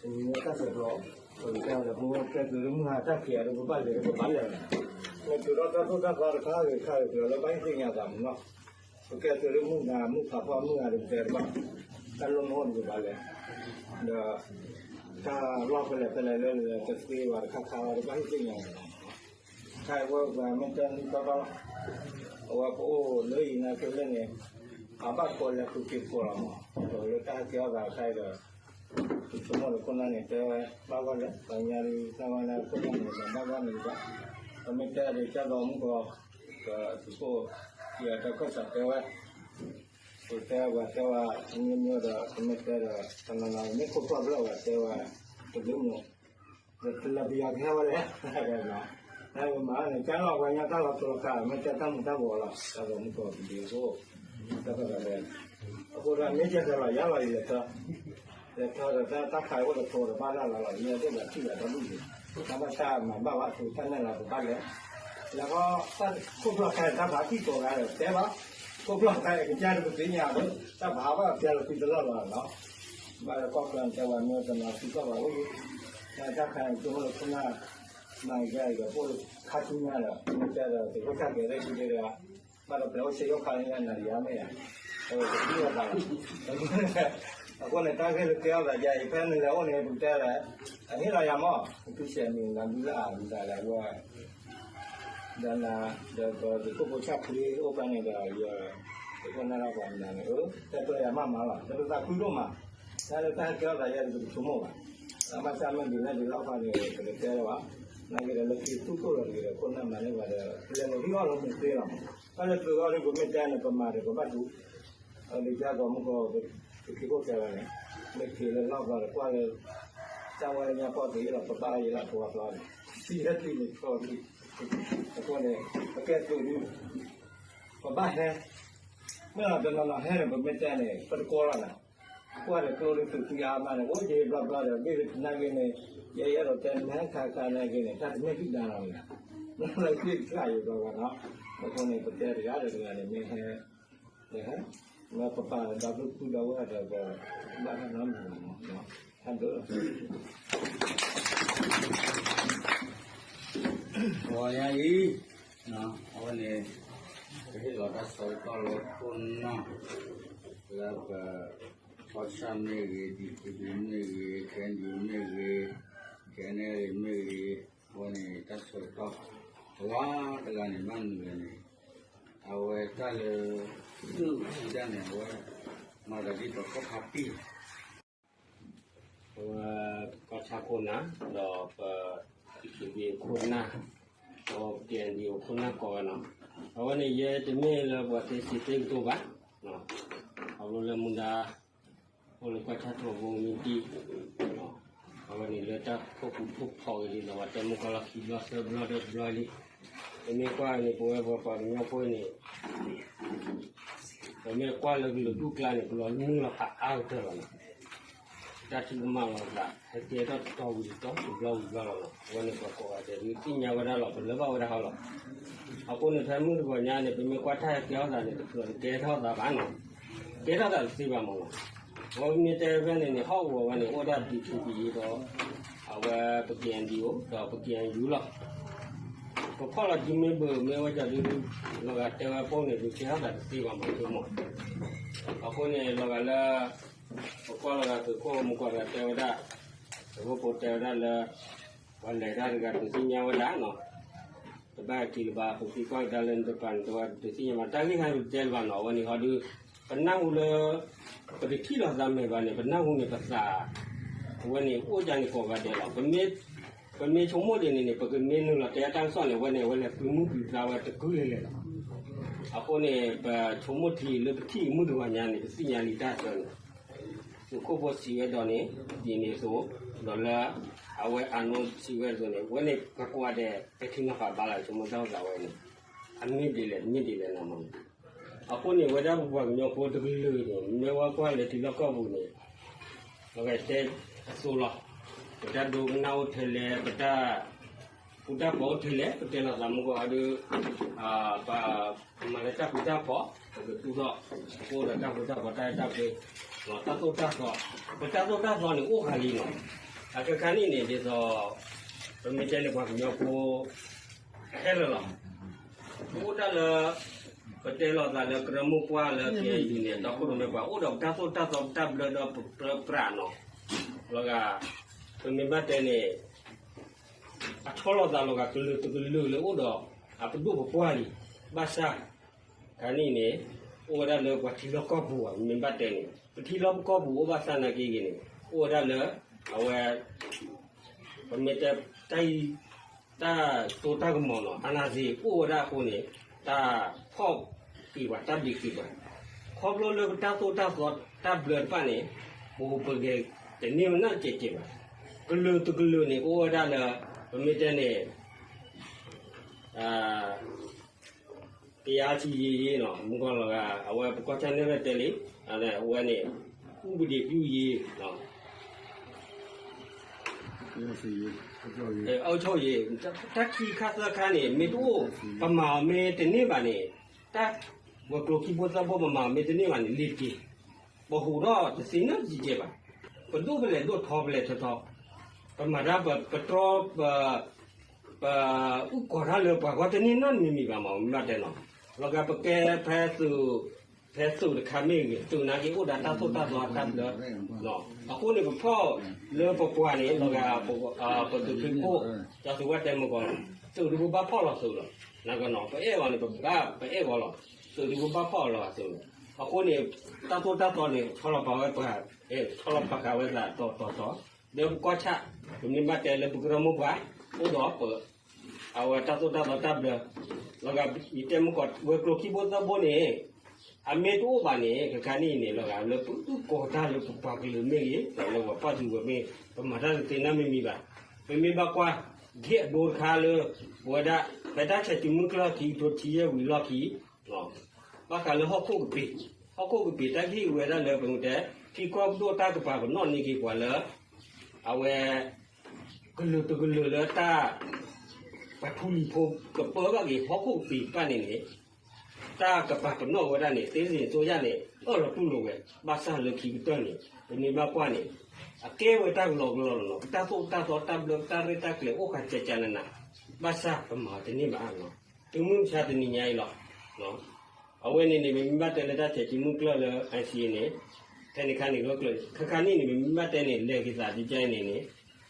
ပမ့ၢ်တၢ်ဆဲးကျိး, ပကတဲဒီး ပကဲသုးလၢမုၢ်ဟါတၢ်ခံးဒီး ပဘၣ်လဲၤဒီးပဘၣ်လဲၤ, လဲၤတုၤထီၣ်တၢ်သိၣ်တၢ်သီတခါဂ့ၤခါဂ့ၤ ပလီၤလၢဘၣ်ဟံၣ်သ့ၣ်ညါသးမးနီၤ, ပကဲသုးလၢမုၢ်နၤ မုၢ်ဖးဖီမုၢ်ဂၤဒီးပတဲတဘၣ်, တၢ်လီၢ်မ့ၢ်အိၣ်ဒီးပဘၣ်လဲၤ, ဒီး တၢ်လီၢ်ဖဲလဲၣ်ဖဲလဲၣ်လၢတသ့ဘၣ်တခါခါဒီးဘၣ်ဟံၣ်သ့ၣ်ညါန့ၣ်လီၤ. ခဲအံၤဝဲပှၤမ့ၢ်တဲနံၣ်သီသီလီၤ, အဝဲပအိၣ်လၢအံၤနာ်က့လၢန့ၣ်, အဘၣ်ကိးလဲၤဃုာ်က့ၤကိးလီၤမး, ဒီးလၢတၢ်ဟဲက့ၤအီၣ်သးခဲအံၤဒီး ပဆိကမိၣ်ဒီးခိၣ်နၢ်န့ၣ် တဲဝဲဘၣ်ဂီၢ်လဲၣ်, ပှၤညါဒ်တၢ်ဝဲန့ၣ်ခိၣ်နၢ်န့ၣ် ဘၣ်ဂီၢ်န့ၣ်ဘၣ်, ပမ့ၢ်တဲဒီးကၢ်သိးမူကီး, ပသုးခိၣ်ခံဂၤတၢ်ခၢၣ်စးတဲဝဲ ပတဲပှၤတဲဝဲ မ့ၢ်မ့ၢ်ဒီး ပမ့ၢ်တဲဒီး တနီၤနီၤမ့ၢ်ခိၣ်ဖျီၣ်ဖျီၣ်ပှၤတဲဝဲ တဘျုးမး, ဒီးတလၢပယီၤကဟဲဝဲလဲၣ်, နမၤန့ၣ် ကၢ်လီၤပှၤညါတၢ်လီၤတိၤလီၤခး မ့ၢ်တဲတၢ်မူၤတၢ်ဘှီးလီၤ တၢ်ဂီၤမူကီးပဒံးအဃိ, တၢ်ခၢၣ်စးတဲ, အဃိဒီးမ့ၢ်ကဲထီၣ်လီၤယၤလီၤယလဲၤထီၣ် လဲၤထီၣ်ဒီးတၢ်ခးအိၣ်တထိးဒီးဘၣ်လၢ်လီၤလီၤ ယဲဒိၣ်ဒီးထံၣ်လီၤတၢ်ဒူၣ်န့ၣ်, တၢ်ဘၣ်တၢ်မၤဘၣ်ဘၣ်သုးတၢ်နဲၣ်လီၤပဘၣ်လဲၤ, လၢခိၣ်ဖျီၣ်ခဲတၢ်ဖးထံၣ်ကိးဂၤဒီးတဲဘၣ်, ခိၣ်ဖျီၣ်ခဲကစၢ်တပသ့ၣ်ညါဘၣ် တၢ်ဖးဘၣ်ဖျါလီၤသံတလီၢ်လီၤနီၤ, ဘၣ်လၢကီၢ်ချၢတဲဝဲမ့ၢ်တနီၤသံကီၢ်ဘၣ်အိၣ်လံ, တၢ်ခါန့ၣ် ကၠိဖိလၢခိၣ်နၢ် မၤကဲအံၤဒီး ပအိၣ်လၢခါဆူညါဒီး မ့ၢ်တဲဒီး သုးခိၣ်ဆၣ်ကဲၤသ့ၣ်ခံဒ့ဒီး ဘၣ်ဒီးပျဲအိၣ်ဆ့ယိၣ်ခါလၢညါနၤဒီးယၤမ့ၢ်ဧါ, တသံဘၣ်ဘၣ်လီၤ, အဃိန့ၣ် တၢ်ဂ့ၢ်လၢကဲထီၣ်သးယၤအံၤ ဖဲနလဲၤအိၣ်န့ၣ် ပကတဲဒီး အဟ့ၣ်လီၤယၤမး ပတုၤဆဲးမံၤနၤဒုလၢအဂၤလၢအဝဲ ဒီးနၤ ဒီးပသုးခိၣ်ဖိဆၣ်ဖှံအိၣ်ဖဲန့ၣ်ဒီး ယ သုးခိၣ်နၢ်တၢ်ပှၤမနုၤန့ၣ် အၢ တဲပျဲယၤမးမးလီၤ တၢ်တသးခုဒိၣ်မး, တၢ်လၢတၢ်ဟဲကဲထီၣ်သးယၤဒီး ပတဆိကမိၣ်ဘၣ်, တၢ်ဘၣ်ဆၣ်မ့ၢ်ဒ်လဲၣ်ဒ်လဲၣ်ခီန့ၣ် ပတတဲလၢၤဘၣ်, နာ်က့ဒီးလၢခံသူၣ်ကိၢ်လီၤတဂ့ၤဒီး ခိၣ်နၢ်မၤန့ၢ်ပှၤဒီး ပလဲၤလီၤဟံၣ်အီၣ်လၢမုၢ်သ့လီၤမး, တၢ်လၢသုးအီၤဒ်ပမ့ၢ်တဲန့ၣ် ပမၤဒီးပဘၣ်ဒူ ဒီးကၢ်ဂီၤမူကီး ပသုးခိၣ်တဲဝဲန့ၣ် မ့ၢ်က့ၤလၢလီၢ်ကျီဒီးကွၢ်လၢ တၢ်ဝဲလၢညါကီၢ်သ့လီၤ ပဘၣ်အီၤယဲလၢပဝဲကျီန့ၣ် ထံဟဲတုၤန့ၣ်ဆီထံ, အဃိန့ၣ် ပကဲသုးဒု ပဘၣ်ဟဲ, မ့ၢ်လီၤတနီၤနီၤဟဲန့ၣ် ပမ့ၢ်တဲန့ၣ် ပတကိးလီၤနၤ, ကွၢ်ဒီးကျိဒ်သုးသံအါမးန့ၣ် အိၣ်ယဲဘျီဘျီဒီး ဘ့ၣ်သနာ်က့န့ၣ် ယဲယအဲၣ်ဒိးတဲမ့ၢ်ဟဲခါခါနာ်က့န့ၣ် တၢ်တမ့ၢ်ဒုၣ်ဒါလီၤမး, လၢသ့ၣ်တဖၣ်ယဲဘျီဘျီနီၤ, အဃိန့ၣ် ပတဲတဂၤဒီးတဂၤန့ၣ် မ့ၢ်ဟဲ လၢပပာ်ဒီးဒီပုၢ်ဒီဝဲၢ်ဒီး ဘၣ်တၢ်နီတမံၤမး, တၢ်ဘျုးလီၤ. ပှၤညါအံၤ အဝဲန့ၣ် ဟ့ၣ်လီၤတၢ်ဆၢကတီၢ်လၢခိၣ်နၢ် လၢပကီၢ်ဆၣ်မ့ၢ်ဂ့ၤ, ဒံၣ်ထံဒံၣ်မ့ၢ်ဂ့ၤ, ခဲအံၤဒံၣ်မ့ၢ်ဂ့ၤ, ခဲအံၤဒံၣ်မ့ၢ်ဂ့ၤ, အဝဲန့ၣ်တၢ်ဆၢကတီၢ် တဂၤတဂၤန့ၣ် ဘၣ်မနုၤလဲၣ်န့ၣ် အဝဲတၢ်လၢ သုးထံဒၣ်န့ၣ် အဝဲ မၤသးဒ်ပကီၢ်ခါပံၣ် အဝဲ ကီၢ်ဆၣ်ခိၣ်နၢ် ဒီးပ ပံၣ်ခံဘ့ၣ်ခိၣ်နၢ် ဒီးပ ကဲၣ်အဲၣ်ဒံၣ်အိၣ်ခိၣ်နၢ်ကိးဂၤနီၤ, အဝဲန့ၣ် ယဲတမ့ၢ်လၢပှၤသ့စံးသ့ကတိၤဘၣ်, ခီဖျိလၢမူဒါ အိၣ်လၢကီၢ်ဆၣ်ထီဘိမ့ၢ်တံၢ် အဝဲန့ၣ်လၢတၢ်ခိၣ်ပူၤခိၣ်ဖီဂ့ၤဒ်သိး ပှၤတဲမုၢ်ကီၢ်လီၢ်ခံဘျီသၢဘျီဒီတဘျီလံ, ပမ့ၢ်ကွၢ်န့ၣ် ပဝဲပှၤပှၤကညီဖိန့ၣ် ပမ့ၢ်ကွၢ်လၢကလုာ်ဒူၣ်ကျါန့ၣ် ပလီၤနုာ်လီၤဖးအါကတၢၢ်လီၤနီၤ, တၢ်ထုကမၣ်လီၤသး ဟဲကဲထီၣ်တတီၤဝံၤတတီၤ တဘျီဝံၤတဘျီလီၤနီၤ, အဝဲန့ၣ်ပှၤကိးဂၤဒဲးဒုးသ့ၣ်ညါဝဲဒၣ်လီၤ ပလၢဘၣ်ဝဲဒၣ်ဟီလီၤ, အဃိန့ၣ် ဖဲမုၢ်တဂီၤညါန့ၣ် ပမ့ၢ်ကွၢ်တၢ်ဟဲကဲထီၣ်သးန့ၣ် တကြၢးတကဲထီၣ်သးဘၣ်နီၤ, ကဲထီၣ်သးတသ့ဘၣ်မးနီၤ, အဝဲမ့ၢ်တဲဖဲန့ၣ်န့ၣ် ဟီၣ်ကဝီၤဝဲန့ၣ် အိၣ်ဒၣ် ဒံၣ်ထံဒံၣ်အံၤဒီး အဝဲပ ကဲၣ်အဲၣ်ဒံၣ်အိၣ် ဒီးပ ကဲၣ်အဲၣ်ယူၣ်လီၤ, ပဖီၣ်လီၤဒ်မ့ၢ်ဘၣ်မ့ၢ်ဝဲဒၣ်ဒုး လီၤဂာ်တဲဝဲဖိန့ၣ် ဒုးကဲထီၣ်သးတသ့ဘၣ်မးဆိကမိၣ်, အဃိန့ၣ် လီၤဂာ်လၢ ပကွၢ်လီၤဂာ်သုးခိၣ်မူကီၢ်ဂၤတဲဝဲဒၣ်, သုးခိၣ်ဖိတဲဝဲဒၣ်လၢ ပှၤလဲၤတၢ်တဂၤဒုးသ့ၣ်ညါဝဲဒၣ်နီၤ, တဘၣ်ထံးလၢၤဘၣ် ပသံကွၢ်ကဒါလၢနတပၤန့ၣ် တဝဲဒုးသ့ၣ်ညါဘၣ် တၢ်ဂ့ၢ်ဟဲဒုးတဲလၢၤဘၣ်နီၤ, အဝဲန့ၣ်ဟီဒုး ပနၢ်ဟူလၢ ပတထံၣ်လိာ်သးမဲာ်ဘၣ်န့ၣ် ပနၢ်ဟူန့ၣ်ပသး အဝဲန့ၣ်အိၣ်ဒၣ်န့ၣ်ကိးဂၤဒဲးလီၤ, ပမ့ၢ်ဆိကမိၣ်ဒ်န့ၣ်န့ၣ် ပကမ့ၢ်နုာ်လီၤတဲတၢ်ကစီၣ်န့ၣ် အဝဲန့ၣ် အဝဲလဲၤပျုၤမုၢ်ပျုၤသါဝဲတကုလဲၤလဲၤလီၤ, အဃိန့ၣ် ပဆိကမိၣ်ထံးလၢပထံၣ်မုၢ်တဂီၤညါန့ၣ် ပသ့ၣ်ညါလံတၢ်ဆၢန့ၣ် သုးခိၣ်ဖိစံးဝဲဒီးန့ၣ် ဒ်န့ၣ်အသိး, ဒီးလၢ အဝဲအနိစံးဝဲအသိးန့ၣ် အဝဲန့ၣ် ပှၤကိးဂၤဒဲး ပဲာ်ထံနီၤဖးဘၣ်လီၤ ဆိကမိၣ်တၢ်အိၣ်သးဝဲန့ၣ်, အမ့ၢ်ဒ်လဲၣ် မ့ၢ်ဒ်လဲၣ်နီၤမး, အဃိန့ၣ် ဝဲဒၣ်ပပှၤကညီဖိတကလုာ်န့ၣ် မ့ၢ်ဝဲကွၢ်လၢထံလီၢ်ကီၢ်ပူၤန့ၣ် ပကတဲအသိးလီၤ, ပတၢ်ဒိကနၣ်အိၣ်ထဲလဲၣ် ပတၢ်ဃူတၢ်ဖိးအိၣ်ထဲလဲၣ် ပတဲလီၤသးမုၢ်ကီၢ်အဒုး ပ ပမၤလၢတၢ်ဃူတၢ်ဖိး ပကသူၣ်ထီၣ် ပအိၣ်ဒီးတၢ်ဃူတၢ်ဖိး တၢ်အဲၣ်တၢ်ကွံ တၢ်သိၣ်တၢ်သီ, ပတၢ်သိၣ်တၢ်သီန့ၣ်အိၣ်ဃာ်လံနီၤ, အခါခါန့ၣ်န့ၣ် ဒ်သိး ပမ့ၢ်တဲန့ၣ်ပှၤကညီဖိ အဟဲလၢာ်လီၤ, ပအိၣ်ဒၣ်လၢ ပတဲလီၤသးလၢကရၢမိၢ်ပှၢ်လၢ ကဲအံၤန့ၣ် ဒီခိၣ်ရိၣ်မဲပှၤ အိၣ်ဒီးပတၢ်သိၣ်တၢ်သီ ပတၢ်ဘျၢဒီးပပြၢပြးနီၤ, လီၤဂာ် ပမ့ၢ်ဘၣ်တဲန့ၣ် အဆီလီၤသးလီၤဂာ်ကလုာ်တကလုာ်လၢအိၣ်ဒီး အပဒိၣ်ပပှၢ်လံ, ဘၣ်ဆၣ် ခါန့ၣ်န့ၣ် အိၣ်ဝဲဒၣ်လၢပှၤထံလီၢ်ကီၢ်ပူၤဘၣ် မ့ၢ်ဘၣ်တဲန့ၣ် ပထံလီၢ်ကီၢ်ပူၤအိၣ်ဘၣ်ဆၣ်နာ်က့ဂ့ၤန့ၣ် အိၣ်ဝဲဒၣ်လၢ အဝဲ ပမ့ၢ်တဲ တၢ်အံၤ တၢ်စိတၢ်ကမီၤနီၤ အာဏာရှင် အိၣ်ဝဲဒၣ်အဃိန့ၣ် တၢ်ဖီၣ်က့ၤပှၤ တၢ်ဘျံးက့ၤပှၤ ခီဖျိလၢပတၢ်သိၣ်တၢ်သီတၢ်ဘျၢတဖၣ်န့ၣ် ပဟူးပဂဲၤတန့ၢ်ဝဲနီတစဲးစဲးဘၣ်. ကလုာ်တကလုာ်န့ၣ် ကအိၣ်ဝဲဒၣ်လၢ ပမ့ၢ်တဲန့ၣ် တရားစီရင်ရေးနီၤ မုၢ်ကီၢ်လီၤဂာ် အဝဲပကီၢ်ဆၣ်န့ၣ်ရဲၣ်တဲလံ အဝဲန့ၣ် ဥပဒေပြုရေးနီၤ အုပ်ချုပ်ရေး တၢ်ခံခါသၢခါန့ၣ် မ့ၢ်တအိၣ် ပမၤအီၤမ့ၢ်တန့ၢ်ဘၣ်န့ၣ် တၢ်ဝဲၤကျိၤခံဘိသၢဘိ ပမၤအီၤမ့ၢ်တန့ၢ်ဘၣ်န့ၣ် လ့ၤတက့ၤ ပဟူးထီၣ်တသ့နီတစဲးစဲးဘၣ်. ပဒိၣ်ဖဲလဲၣ်ဒိၣ်ထီဖဲလဲၣ်ထီထီ ပမၤတၢ်ပတြီ ပ ပအုၣ်ကီၤတၢ်လၢပှၤဂီၢ်တန့ၢ်နီတမံၤမံၤဘၣ်မး မ့ၢ်ဘၣ်တဲနီၤ လီၤဂာ်ပကဲဖဲသုး ဖဲသုးတခါမ့ၢ်ဂ့ၤ သုးနာ်က့အိၣ်ဒီးတၢ်သိၣ်တၢ်သီတၢ်ဘျၢ အဃိန့ၣ် ပဖီၣ်လၢပပှၤန့ၣ် လီၤဂာ် ပသုးခ့ခိၣ် ကၠီသုးဝဲတဲမုၢ်ကီၢ် သုးဒုးပဘၣ်ဖီၣ်လီၤသုးလီၤ နကနီၤ ပအဲၣ်ဂီၤန့ၣ် ပဘၣ်ပအဲၣ်ဂီၤလီၤ သုးဒုးပဘၣ်ဖီၣ်လီၤသုးလီၤ အဃိန့ၣ် တၢ်သိၣ်တၢ်သီန့ၣ် ဆီလီၤပာ်ဝဲပှၤ ဆီလီၤပာ်ဃာ်ဝဲသးတီတီတီ ဒီးပကီၢ်ဆၣ် ပမ့ၢ်ဘၣ်တဲလၢပကရၢမိၢ်ပှၢ် အိၣ်ဒီးပ အဝဲတၢ်သိၣ်တၢ်သီတၢ်ဘျၢ လီၤဂာ် ယတဲမုၢ်ကီၢ် ဝဲၤကျိၤခံဘိသၢဘိန့ၣ် အမ့ၢ်တအိၣ်ဘၣ်န့ၣ် ခဲခါန့ၣ်န့ၣ် လီၤဂာ်လၢပအုၣ်ကီၤတၢ်လၢပပှၤကလုာ်မ့ၢ်ဂ့ၤ လၢပှၤပၢ်သုးဝဲၤမ့ၢ် ပမၤတၢ်တသ့နီတမံၤမံၤဘၣ်. ပမ့ၢ်ဘၣ်ကွၢ် ဂ့ၢ်အဒိတခါလၢ ပဝဲဒၣ် ဖဲတၢ်ဆဲးတုၤမုၢ်ကျၢၢ်ခံကထိခံဆံယဲၢ်ဝံၤလီၢ်ခံ ဘၣ်ဃးလၢဟီၣ်ခိၣ်ကပ့ၤ ဟီၣ်ခိၣ်ကပ့ၤတၢ်ဂ့ၢ်ဝဲဒၣ်လၢပကတဲ ထံကီၢ်ပဒိၣ်တၢ်ကပၤပနီၣ်န့ၢ်က့ၤပှၤလၢ အဝဲ ကလုာ်တကလုာ်လၢတၢ် ပှၤထူလံၤဖိကပၢဘၣ်က့ၤဟီၣ်ခိၣ်ကပ့ၤတဖၣ်န့ၣ်န့ၣ် တၢ်ကပၤပနီၣ်ဝဲဒၣ်န့ၣ် သ့စ့ၣ်အစိုးရန့ၣ် အၢၣ်လီၤတူၢ်လိာ်ဝဲ ဘၣ်ဆၣ်လၢခံကတၢၢ်န့ၣ် ပမ့ၢ်ဘၣ်ကွၢ်န့ၣ် အကဲဝဲတၢ်ကလီကလီလီၤနီၤ ပတၢ်သိၣ်တၢ်သီတၢ်ဘျၢ ပတၢ်ရဲၣ်တၢ်ကျဲၤအိၣ်ဃာ်ကကနန ဘၣ်ဆၣ်ပမၤတန့ၢ်ဘၣ်နီၤ တုၤမုၢ်မဆါတနံၤညါအံၤလီၤ အဝဲန့ၣ်န့ၣ် ပမ့ၢ်ဘၣ်တဲလၢတၢ်ဆဲးက့မုၢ်ကျၢၢ်လၢ အၣ်စံၣ်အ့န့ၣ် ဖဲန့ၣ်ခါန့ၣ် ဂၢၢ်ကျၢၢ် ခါခါန့ၣ်န့ၣ် ပမ့ၢ်ဘၣ်တဲန့ၣ် လဲၤက့ၤသးဒ်ကဲအံၤန့ၣ်န့ၣ်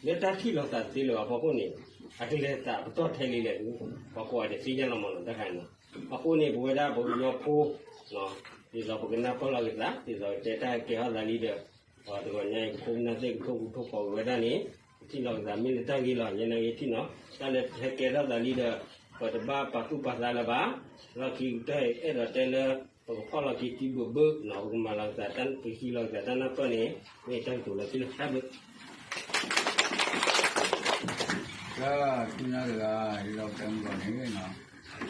လၢတၢ်ထံၣ်လိာ်သးတသ့လၢၤဘၣ်အဖီခိၣ်န့ၣ် အကလဲၤသးပတီၢ်ထဲလံလဲၣ် ပှၤကိးဂၤဒဲးသ့ၣ်ညါလီၤမးနီၤ တၢ်ခါန့ၣ်. အဃိန့ၣ် ပဝဲဒၣ်ပကညီဖိ ဒ်သိးပကနၢ်ပၢၢ်လီၤက့ၤသး ဒ်သိးကတဲတၢ်ကဲထီၣ်သးလံဒီး ပှၤတဂီၤညါအံၤ ပခိၣ်ပနၢ်သ့ၣ်ကထိၣ်ဃူထိၣ်ဖိးက့ၤဝဲဒၣ်န့ၣ် ပထံၣ်လီၤက့ၤသးမ့ၢ်လၢတၢ်ဂ့ၤလီၤ. ယဲနာ်က့ထံၣ်နီၤ တၢ်လၢဟဲကဲထီၣ်သးလံဒီး ပတဘၣ်ပာ်သူၣ်ပာ်သးလၢၤဘၣ်. လီၢ်ခံကတၢၢ်အံၤ အဲၣ်ဒိးတဲလၢ ပကဖီၣ်လီၤက့ၤတံဘိးဘၢနီၤ ပကမၤလီၤက့ၤသး ပကဟံးလီၤက့ၤသးတၢ်နၢ်ပၢၢ်န့ၣ် မ့ၢ်တၢ်ကတိၤလၢခံလၢတၢ်ဘျုး တၢ်သ့ၣ်ညါတဂၤ ဟ့ၣ်လီၤကဲမုၢ်ဂီၤန့ၣ်နီၤ